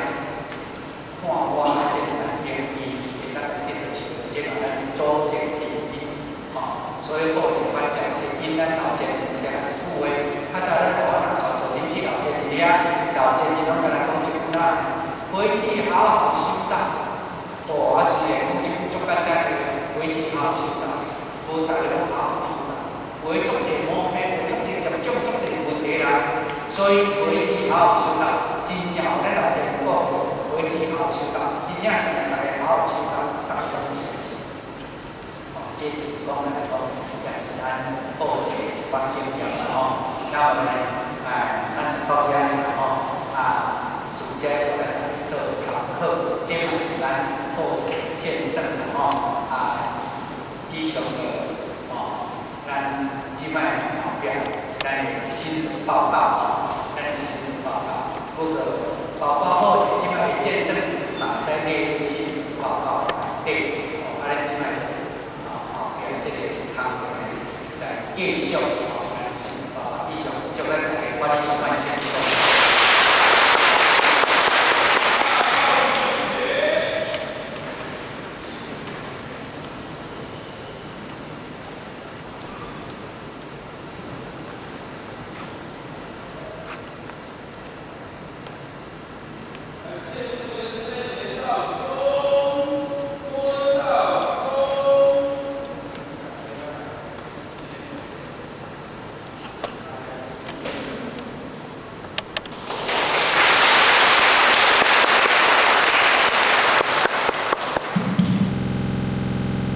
我這個願意會當得到受，這個咱祖德地位，吼，所以好勢發展，因咱老前寫一句話，較早咱我若帶道真去老前遐，老前伊攏共咱講一句啦，回去好好修道。哦，啊雖然講這句足簡單的，回去好好修道，無逐个攏好好修道，有的足濟毛病，有足濟業障，足濟問題啦。所以回去好好修道，真正有咱老前講，回去好好修道，真正大家好好修道，大家攏相信。哦，這就是講來講，也是咱報世的一寡經驗啦吼。那我們哎，咱先到這裡啦吼。啊，主這來做參考，這嘛是咱報世見證啦吼。啊，以上的哦，咱這擺後壁咱的心得報告吼，咱的心得報告，不過包括好勢這擺的見證，嘛會使列入心得報告內底。哦，啊，咱這擺哦後壁這個工作來繼續。